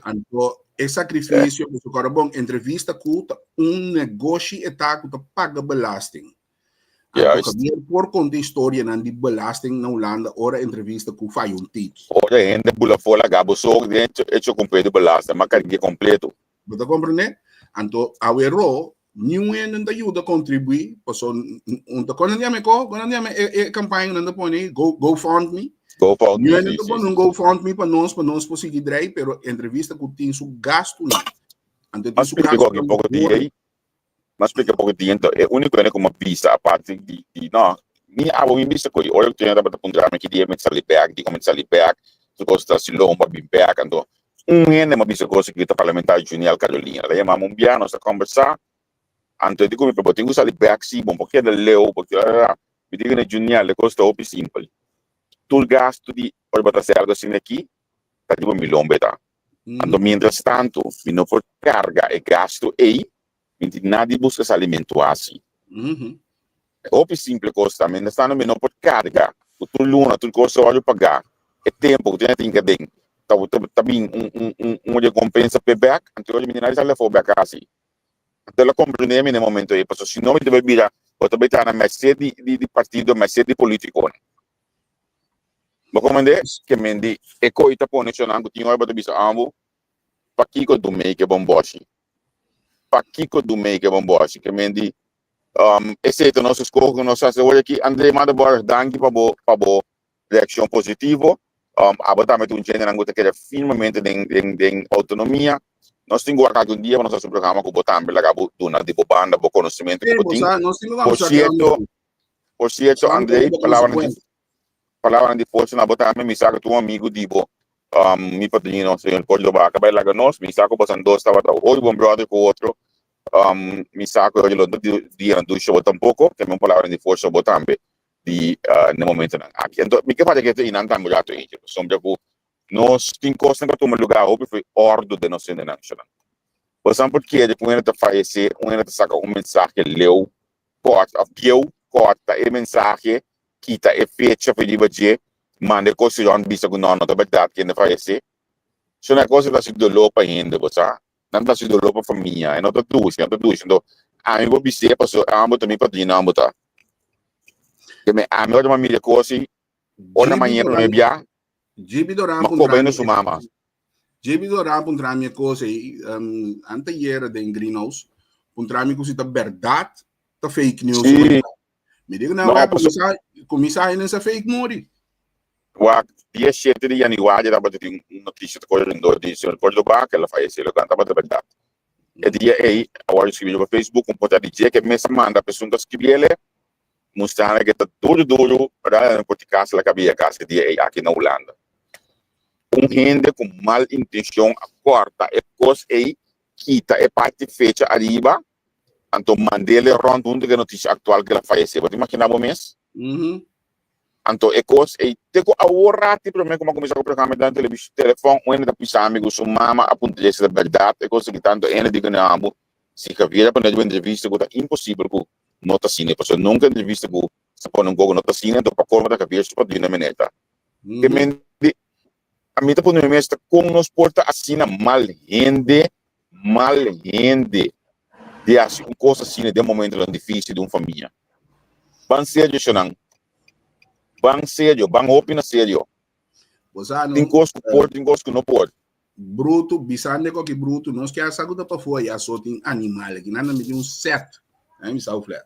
Anto e sacrificio ku su kòrda bon, entrevista ku ta un negoshi e ta ku ta paga belasting. Anto Javier por konta historianan di belasting na Hulanda ora entrevista ku faya un tiki. Ora hende bula for laga bo so den hecho kompleto belasting, ma karg'é kompleto. Bo ta komprendé? Anto aweró niun hende no ta yuda kontribuí paso un ta kon nan yama e ko? Kon nan yama e e kampaña ku nan ta pone ei? Go GoFundMe? GoFundMe, Niun hende sí, ta sí, pone un sí. GoFundMe pa nos pa nos por sigui drei, pero entrevista ku tin su gastunan. Anto tin Mas su splika gastunan aki poko dia gordo. ei, mas splika poko dia ento e úniko hende ku mi a bisa aparte di di no, mi abo mi bisa ku ora ku tur hende tabata puntra mi ki dia mi ta sali bèk, dikon mi ta sali bèk, tur kos ta hasi lomba bin bèk, anto. Un hende m'a bisa kos aki ta parlamentario Juniel Carolina. El a yama mi un bia, nos a kòmbersá. Anto e di ku mi, pero bo tin ku sali bèk si, bo no por keda leu, bo tin Mi di ku Juniel, e kos ta hopi simpel. Tur gastu di ora bo ta hasi algu asina aki ta riba mi lomba e ta. Anto mientras tantu mi no por karga e gastu ei, mi tin nada di buska salimentu hasi. Hopi simple kos ta. Mientras tantu mi no por karga ku tur luna tur kos ta wòrdu pagá. E tempu ku tur hende tin kaden ta ta bin un un un un rekompensa p'e bèk, anto mi tin nada di sali afó bèk hasi. Anto el a komprendé mi na e momento ei, pasobra si no mi ta bai bira, bo ta bai traha na merced di di di partido, merced di politikonan. Bo komprendé? Ke men di e koi ta pone shonnan ku tin ora bo ta bisa ambu, pakiko Dumey ke bon bòshi? Pakiko Dumey ke bon bòshi? Ke men di esei ta nos eskoho ku nos hasi awor aki. André Madeborg, danki pa bo pa bo reakshon positivo. Abo tambe ta un djendenan ku ta kere firmemente den den den outonomia. Nos tin ku wak algun dia pa nos hasi un programa ku bo tambe laga bo duna di bo banda bo konosementu ku bo tin. Por sierto, por sierto André, palabranan di palabranan di forsa na bo tambe. Mi sa ku ta un amigu di bo, mi padrino, señor Córdoba, a kaba di laga nos. Mi sa ku boso dos tabata hopi bon bròder ku otro. Mi sa ku lo no dia dusha bo tampoko. Keme un palabranan di forsa bo tambe. di na momentonan aki. Anto mi ke fala ke einan tambe un rato echi, pasobra ku nos tin kosnan ku a tuma lugá hopi fo'i òrdu den nos hendenan shonnan. Bosan por kere ku un hende ta fayesé, un hende ta saka un mensahe leu, kòrt òf bieu, kòrta e mensahe, kita e fecha fo'i riba dje, manda e kos rònt bisa ku nò, no ta bèrdat ku hende fayesé. Shonnan e kos ta hasi doló pa hende, bo sa. Nan ta hasi doló pa famia, e no ta dushi, no ta dushi. Anto ami por bis'é pasobra amo ta mi padrino amo ta. Ke me ami ora mi mira kos i ora mañana promé bia Jibi Doran ma koba hende su mama. Jibi Doran puntra mi e kos ei anteayer den Greenhouse puntra mi ku si ta bèrdat ta fake news. Sí. Mi digo na wak kumisa kumisa hende sa fake muri. Wak dia shete di januari tabata tin un notisia ta kore rondó di señor Cordoba ke el a fayesé loke tabata bèrdat. E dia ei a wòrdu skibí riba Facebook un portal di dje ke mes a manda pa esun ku a skibiele mustrando ke ta duru duru raya por ti kas la kabia kas e dia ei aki na Hulanda. Un hende ku mal intenshon a kòrta e kos ei kita e parti fecha ariba Anto mandele rond hunto ku e notisia aktual ku el a fayesé. Bo ta imaginá bo mes? Anto e kos ei te ku awor rati promé ku mi a kuminsá ku programa den televish telefòn un hende ta bisa mi ku su mama a puntr'é si ta bèrdat e kos aki tantu hende di ku nan amo si Javier a pone riba entrevista ku ta imposibel ku no ta asina pasobra nunka entrevista ku sa pone un kos ku no ta asina anto pa kolmo ta Javier su padrino mene ta ke men di ami ta pone mi mes ta kon nos por ta asina mal hende Mal hende di hasi un kos asina den momentonan difisil di un famia. Ban serio shonan. Ban serio, ban hopi na serio. Tin kos ku por, tin kos ku no por. Brutu, bisande koki brutu, nos ke sa ku ta pafó ya so tin animal aki. Nan ta miti un set. Ai mi sa fle.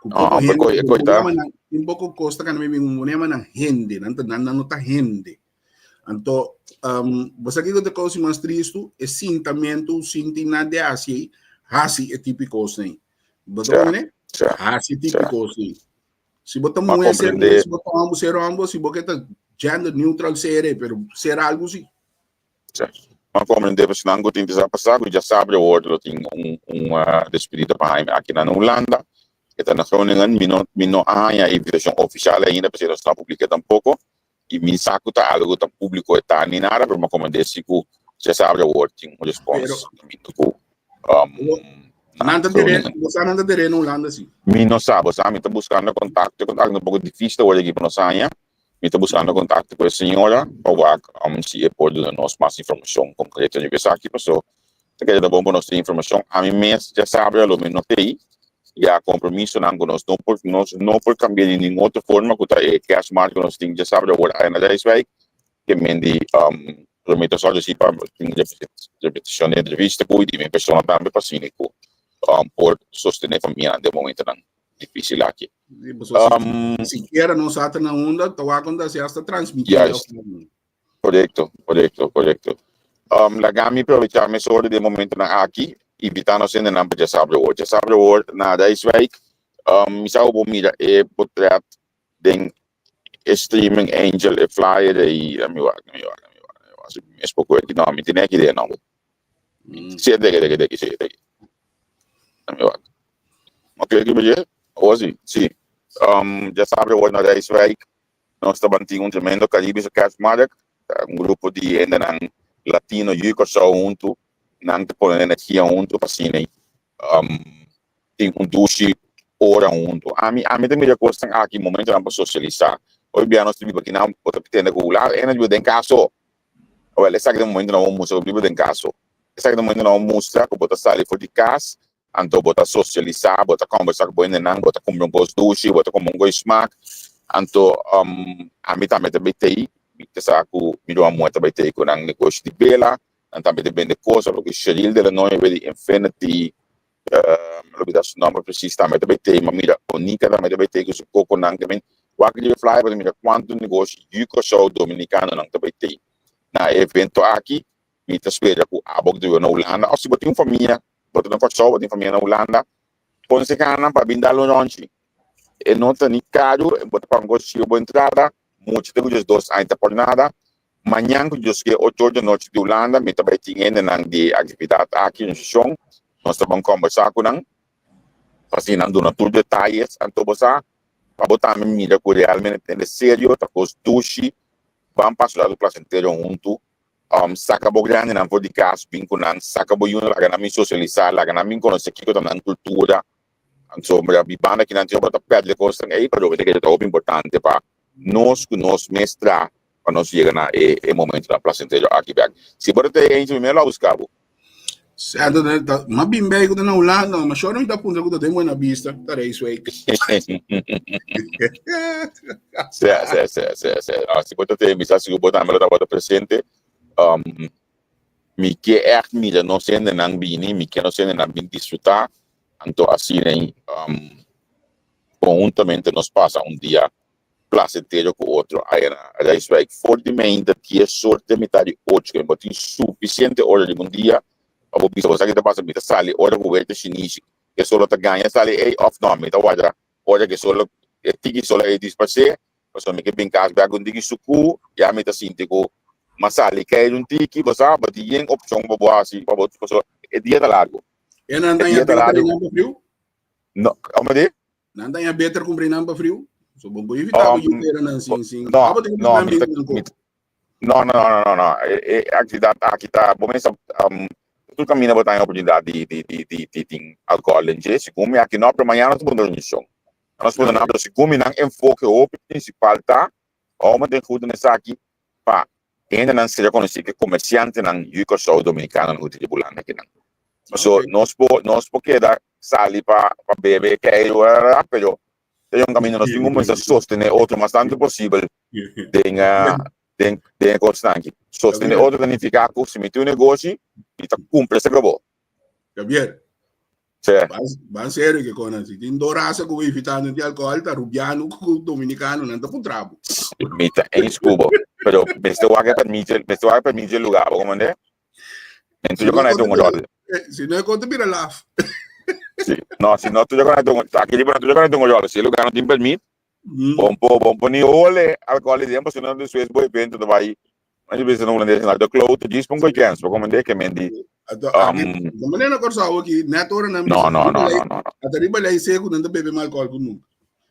Ku poko hende, tin poko kos ta kana mi bin un nan hende, nan ta nan no ta hende. Anto, um, bo sa kiko ta kousa mas tristu? E sintamentu sinti na de hasi ei, hasi e tipo kos nei. Bo ta komprende? Hasi e tipo kos nei. Si bo ta muhé ser muhé, si bo ta hombo ser hombo, si bo ke ta gender neutral ser ei, pero ser algu si. Sí. Ma komprende personan ku tin sa pasá ku djasabra awor lo tin un un despedida pa Jaime aki na Hulanda. E ta na Groningen. Mi no mi no a haña e invitashon ofishal ainda, p'esei nos no a publik'é tampoko. I mi sa ku ta algu ta públiko e ta ni nada, pero mi a komprendé si ku djasabra awor tin un respons kaminda ku Nan ta tereno, bo sa nan ta tereno Hulanda si? Mi no sa, bo sa mi ta buskando kontakto, e kontakto ta un poko difísil awor aki pa nos haña. Mi ta buskando kontakto ku e señora pa wak si e por duna nos mas informashon konkreto riba esaki, paso ta keda ta bon pa nos tin informashon. Ami mes djasabra lo mi no t'ei, ya kompromisonan ku nos no por nos no por kambia di ningun otro forma ku ta e kerstmarkt ku nos tin djasabra awor aya na Rijswijk ke men di pero mi ta sòrg si pa tin repetishon di entrevista ku di mi persona tambe pa asina ku por sostené famianan den momentonan difísil aki. Sikiera nos a ta na unda ta wak unda si hasta transmití. Juist. Korekto, korekto, korekto. Um, laga mi aprovechá mesora di e momentonan aki, invitá nos hendenan pa djasabra awor. Djasabra awor na Rijswijk, um, mi sa ku bo mira e potret den e streaming angel, e flyer ei, lami wak, lami wak, lami wak, lami wak. Así mes poco aquí. No, mi tiene aquí de no. Sí, de de de sí, de. Mi wak. Oké, okay, oké, Oh, sí, sí. Ya sabe, hoor na Rijswijk. Nos tabatin un tremendo Caribische Kerstmarkt. Un grupo di hendenan latino yu Kòrsou huntu. Nan ta pone energia huntu pa asina tin un dushi ora huntu. Ami ami ta mira kosnan aki momentonan pa sosialisá. Hopi bia nos ta biba kinan bo ta pretende ku la hende biba den kas so. Awel esaki ta e momentonan bo mustra ku bo biba den kas so. Esaki ta e momentonan bo mustra ku bo ta sali for di kas Anto bo ta sosialisá, bo ta kòmbersá ku bo hendenan, bo ta kumpra un kos dushi, bo ta kumpra un kos smak. Anto ami tambe ta bai tei, mi ta sa ku mi ruman muhé ta bai tei ku nan negoshi di bela, nan tambe ta bende kos, ora ku Sheril de la Noia bai di Infinity, mi lo bida su nòmber presis, tambe ta bai tei, mi a mira Onika tambe ta bai tei ku su kokonan, ta bin wak riba e flyer bo ta mira kuantu negoshi yu Kòrsou dominikanonan ta bai tei na e evento aki. Mi ta spera ku abo ku ta biba na Hulanda òf si bo tin un famia Bo ta na Kòrsou, bo tin famia na Hulanda, konsehá nan pa bin dal un rònchi. E no ta ni karu, bo ta paga un kos bo entrada, mucha te ku diesdos aña ta por nada. Mañan ku Dios ke ocho or di anochi di Hulanda mi ta bai tin hendenan di e aktividat aki, organisashon, nos ta ban kòmbersá ku nan pa asina nan duna tur detayes. Anto bo sa pa bo tambe mira ku realmente ta serio, ta kos dushi, ban pasa un ratu plasentero huntu. Saka bo grandinan for di kas, bin ku nan, saka bo yunan, laga nan bin sosialisá, laga nan bin konosé kiko ta nan kultura. Anto mira mi banda kinan tin bo ta pèrdè kosnan ei, pero mi ta kere ta hopi importante pa nos ku nos mes traha pa nos yega na e e momentonan plasentero aki bèk. Si bo ta trae hende mi lo a buska bo. Sènto ta m'a bin bei ku ta na Hulanda, ma shor mi ta puntra ku ta den Buena Vista, ta Rijswijk. Sè, sè, sè, sè, sè. Ah, si bo ta trae mi sa sigur bo tambe lo tabata presente. Mi ke ègt mira nos hendenan bini, mi ke nos hendenan bin disfrutá, anto asina konhuntamente nos pasa un dia placentero cu otro aya na Rijswijk. For di meinta dies or te mitad di ocho kende bo tin suficiente ora riba un dia pa bo bisa bo sa ki ta pasa mi ta sali ora cu wete shinishi ke solo ta gaña sali ey of no mi ta warda ora ke solo e tiki solo ey disparce pasobra mi ke bin cas bek un tiki sucu ya mi ta sinti cu m'a sali kei un tiki bo sa bo tin yen opcion pa bo haci pa bo pasobra e dia ta largo E nan e ta dia ña ta beter largo nan pa friu? no ome di? Nan ta ña beter kumpri nan pa friu. So bon por evita bo yutera nan sin sin. No, Abo tin no, nan mi ta, bin nan mi ko. no, no, no, no, no. E, e actividad aki ta, bo mester, tur camina bo ta haña oportunidad di, di, di, di, di tin alcohol den dje. Segun mi aki no, pero mañana nos ta pone reunion. Nos pone nan, pero segun mi nan enfoke hopi principal ta, hou manten goed den esaki pa hendenan sera konosí ku e komersiantenan yu Kòrsou Dominikanonan ku ta di Hulanda akinan. So nos por nos por keda sali pa pa bebe keiru pero ta yon kaminda nos tin ku kuminsá sostené otro mas tantu posibel den den den e kosnan aki. Sostené otro ta nifiká ku si mi tin un negoshi mi ta kumpli esaki pa bo. Gabriel, Sí. Ban serio ke konan. Si tin dos rasa ku evitando di alkohol, ta rubiano ku dominikano, nan ta puntra bo. Mi ta eens ku bo. Pero mester wak e permiso, mester wak e permiso e lugar, bo komprende? En Si tuyo no konai konta un bira, ròl. si no e konta bira laf. Sí. No, si no tuyo konai un, aki riba tuyo konai un ròl. Si e lugar no tin permit, bon po, bon po ni hole alkohol di den, pasobra despues bo evento ta bai Mas yo bisa na holandés na de klote djis pon kens, bo komende ke men di Ato aki, de manera na Kòrsou aki, net ora nan No, bisa no, riba no, lei, no, no, no. ata riba lei seku nan ta bebe mas alkohol ku nunka.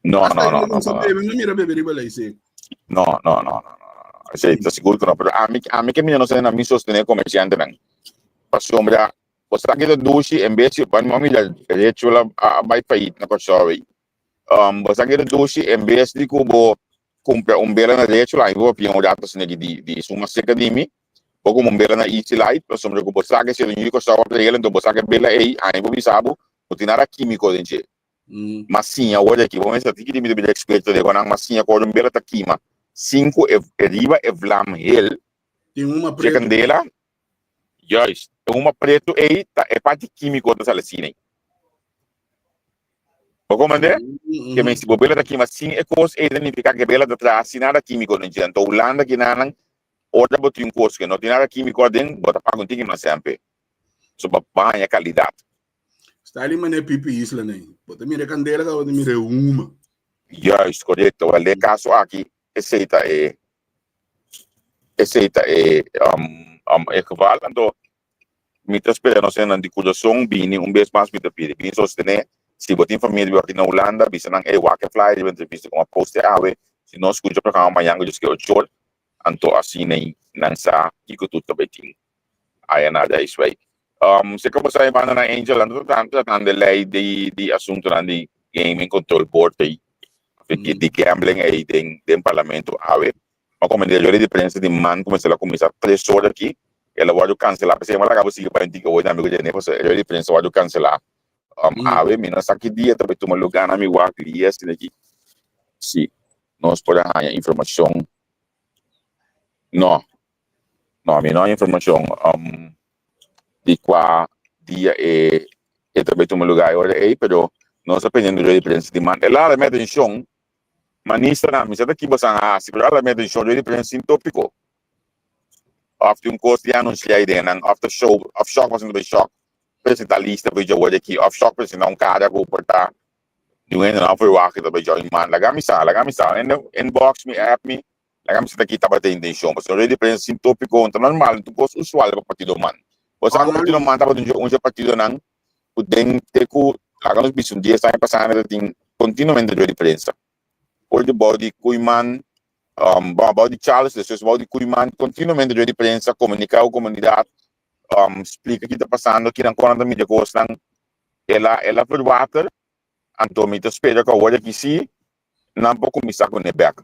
No, Hasta no, no, hende no, nan sa no. bebe, no mira bebe riba lei seku. No, no, no, no, no, no. Esei ta sigur ku no, pero ami ami ke mira nos na mi sostené komersiantenan. Pasobra bo sa ke ta dushi en bes di ban mira Rachel a a bai fayit na Kòrsou ei. Um, bo sa ke ta dushi en bes di ku bo kumpra un bela na Rachel, ami bo papia un rato asina di di di suma serka di mi, bo kumpra un bela na Easy Light, pasobra ku bo sa ke si e Kòrsou a trael, enton bo sa ke bela ei, ami bo bisa bo, no tin nada kímiko den dje. M'a siña awor di aki, bo mester tiki di mi ta bira eksperto den nan, m'a siña ku ora un bela ta kima sin ku e riba e vlam hel Tin huma dje pretu. kandela, Juist, e huma pretu ei ta e parti kímiko ta sali asina ei. Bo komprendé? Ke men si bo bela ta kima sin e kos ei ta nifiká ke bela ta traha sin nada kímiko den dje. Anto Hulanda kinanan ora bo tin un kos ke no tin nada kímiko aden, bo ta paga un tiki mas semper. So bo bo haña kalidat. Sta li manera Pipi Isla nei. Bo ta mira e kandela ka bo ta mira e huma. Juist, korekto. Wèl den e kaso aki esei ta e. Esei ta e e geval. Anto mi ta spera nos hendenan di kurason bini un bes mas mi ta pidi bini sostené. Si bo tin famia di bo aki na Hulanda bisa nan ey wak e flyer riba entrevista ku mi a poste awe. Si no skucha programa mañan ku djis ke ocho or anto asina nan sa kiko tur ta bai tin aya na Rijswijk. Si ka bo sa e bandanan Angel nan ta tratando e ley di asuntonan di Gaming Control Board ey di gambling ey den parlamento awe. Ma como el di prensa di man cuminsa la cuminsa tres ora aki, el a wordo cancela. P'esei mi a laga bo sigui pa un tiki hoy tambe cu dje pasobra el di prensa wordo cancela. Awe mi no sa ki dia ta bay tuma lugar na mi wak lia asina aki. Si nos por a haña informacion. No, no mi no haña informacion di cua dia e ta bay tuma lugar e ora ey, pero nos ta pendiente di prensa di man. El a hala mi atencion. Manistanan, mi sa ta ki bosan a hasi, pero a la mi atencion dje diferente sin topico. Of tin un cos di anuncia y den nan, of ta show, of shock bosan ta bay shock presenta lista bay dje word aki, of shock presenta un cara cu por ta di un hende nan verwacht cu ta bay join man. Laga mi sa, laga mi sa. Inbox mi, app mi, laga mi sa ta ki tabata e intencion. Pasobra dje diferente sin topico, ta normal, ta un cos usual pa partido man. Bo sa cu partido man tabata un dje partidonan ku den te ku laga nos bisa un dies aña pasá ta tin kontinuamente dor di prensa. Por di bou di Koeiman, bon bou di Charles despues bou di Koeiman kontinuamente dor di prensa komuniká ku komunidat, splika ki ta pasando, kinan kon nan ta mira kosnan. El a el a verwater, anto mi ta spera ku awor aki sí nan por kuminsá kuné bèk.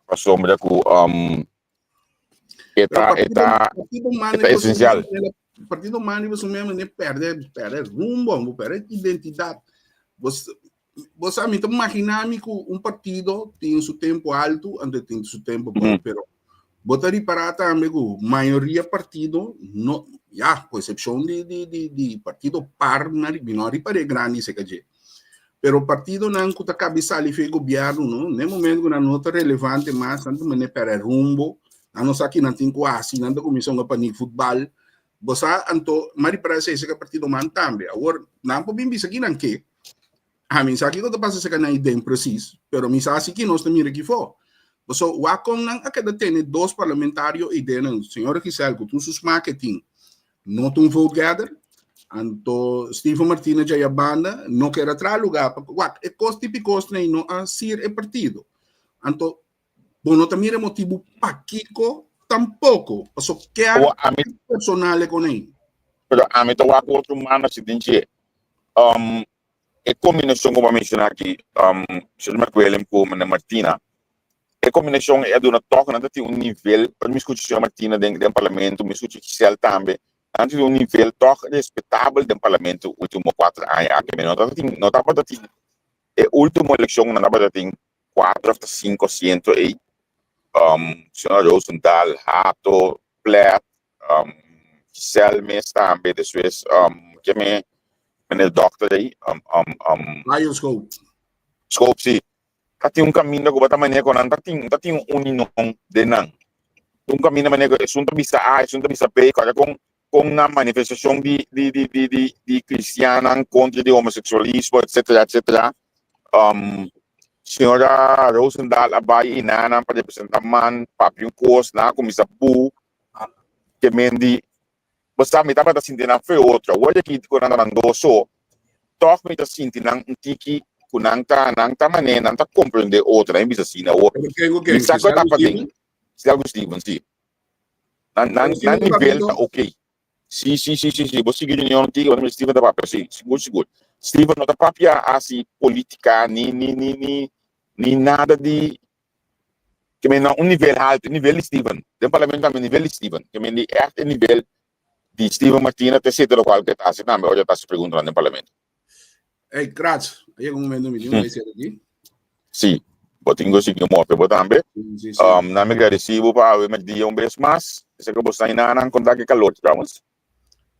Pasobra ku e ta e ta e ta esensial. Partido Man riba su mes ne perde perde rumbo, bo perde identidad. Bo bo sa mi ta imagina mi ku un partido tin su tempo alto, anto tin su tempo bou, pero bo ta ripara tambe ku mayoria partido no ya, ku eksepshon di di di di partido par mi no a ripara e grandi seka dje. Pero partidonan ku ta kabi sali fe gobièrnu no, n'e momento ku nan no ta relevante mas, nan ta mane pèrdè rumbo, nan no sa ki nan tin ku hasi, nan ta kuminsá hunga panik futbal. Bo sa anto, m'a ripará esei seka partido man tambe. Awor, nan por bin bisa ki nan ke. Ami sa kiko ta pasa seka nan iden presis, pero mi sa si ki nos ta mira kifó. Paso, wak kon nan a keda tene dos parlamentario eidennan, señora Giselle ku tur su smak e tin, No ta un vote gather. Anto Steven Martina djaya banda no kier a traha lugar pa wak e kos tipi kos nei no a sir e partido. Anto bo no ta mira e motibu pakiko tampoko paso kier Awo ami personal e konei. Pero ami ta wak otro manda si den dje. Um, e kombinashon ku bo a menshoná aki, um, Shirley McWilliam ku Meneer Martina, e kombinashon e a duna tòg nan ta tin un nivel, ora mi skucha señor Martina den den parlamento, mi skucha Giselle tambe, nan tin un nivel tòg respetabel den parlamento último kuater aña aki. Mi no tabata tin, no tabata tin e último elekshon nan tabata tin kuater òf ta sinku asiento ei, um, señora Rosenthal, Hato, Plet, um, Giselle mes tambe, despues um, ke me meneer dokter ei, um, um, um, Lion Scope. Scope, sí. Ta tin un kaminda ku bo ta manera ku nan ta tin, ta tin un union den nan. Un kaminda manera ku esun ta bisa A, esun ta bisa B, kòrda kon kon nan manifestashon di di di di di di kristiannan kontra di homoseksualismo etsetera etsetera. Um, señora Rosendaal a bai i nan pa representá man, papia un kos, nan a kuminsá bu ke men di bo sa mi tabata sinti nan fe otro awor aki ku nan ta nan dos so tòg mi ta sinti nan un tiki ku nan ta nan ta manera nan ta komprende otro nan bisa asina awor mi sa ku e ta paden Stelvio Steven si nan nan nan nivel ta ok si si si si si bo sigui reunion un tiki bo ta mira Steven ta papia si sigur sigur Steven no ta papia hasi politica ni ni ni ni ni nada di Ke men na un nivel haltu, e nivel di Steven. Den parlamento tambe nivel di Steven. Ke men di ègt e nivel di Steven Martina ta esei ta lokual ku e ta hasi tambe ora e ta hasi preguntanan den parlamento. Ey, Krats, a yega un momento mi tin ku bai ser aki. Sí, bo tin ku sigui mofia bo tambe. Sí, sí. Um, nan mi gradisí bo pa awe merdia un bes mas. Esei ku bo sa nan konta ki kalor trouwens.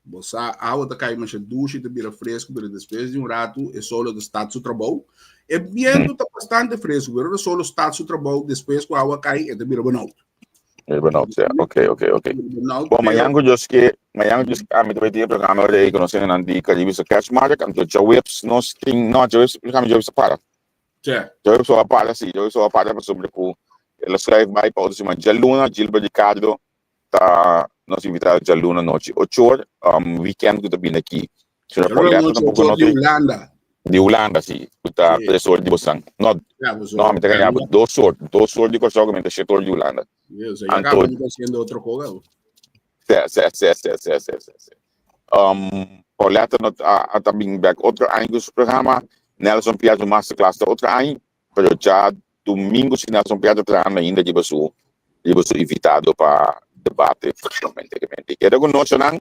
Bo sa, awa ta kai masha dushi, ta bira fresku, pero despues di un ratu e solo ta start su trabou. E bientu ta bastante fresku, pero e solo start su trabou despues ku awa kai, e ta bira benout. E benout, ja. Ok, ok, ok. Benout, Bon, pero mañan ku Dios ke, mañan ku Dios ke, ami ta bai tin e programa ora ei ku nos hendenan di Caribe Cash Market, anto djaweps nos tin, no, djaweps, djaweps a para. Che. Djaweps a para, si, djaweps a para pasobra ku. El a schuif bai pa otro siman djaluna. Gilbert Ricardo ta nos invitado djaluna nochi ocho or. Weekend ku ta bini aki. Señor Djaluna Pauletta nochi tampoco ocho no or di te Hulanda. Di Hulanda, si. Ku ta Sí. tres or di bosan. No, Ya, pues, no, mi ta gaña bo. Dos or. 2 or di Kòrsou ku mi ta 7 or di Hulanda. Sí, o sea, ya Anto kaba mi ta hasiendo otro koga. Sí, sí, sí, sí, sí, sí, sí, sí. Pauletta no a ta bin bek otro aña ku su programa. Nelson Piazza Masterclass ta otro aña. Pero dja domingo si Nelson Piazza trahando ainda riba su riba su invitado pa debate próximamente. Keda ku nochonan,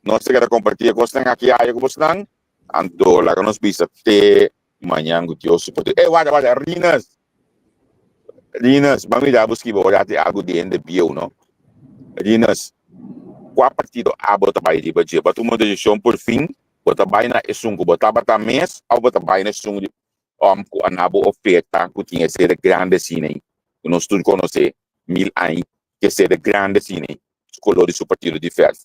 nos ta keda kompartí e kosnan aki aya ku bosnan. Anto laga nos bisa te mañan ku Dios su poder. Ey, warda, warda, Rinus! Rinus, ban mira bo skiba ora tin algu di hende bieu, no? Rinus, kua partido abo ta bai riba dje? Bo a tuma un desishon por fin? Bo ta bai na esun ku bo tabata mes òf bo ta bai na esun di òm ku a na bo oferta ku tin e sede grande asina ei, ku nos tur konosé mil aña ku e sede grande asina ei, su koló di su partido di fèrf.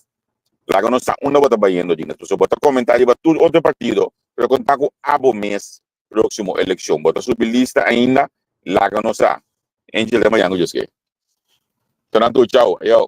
Laga nos sa unda bo ta bayendo Dina, pasobra bo ta komentá riba tur otro partido, pero konta ku abo mes próksimo elekshon. Bo ta subi lista ainda? Laga nos sa. Angel ta mañan ku Dios ke. Tonan tur, chao. Ayo.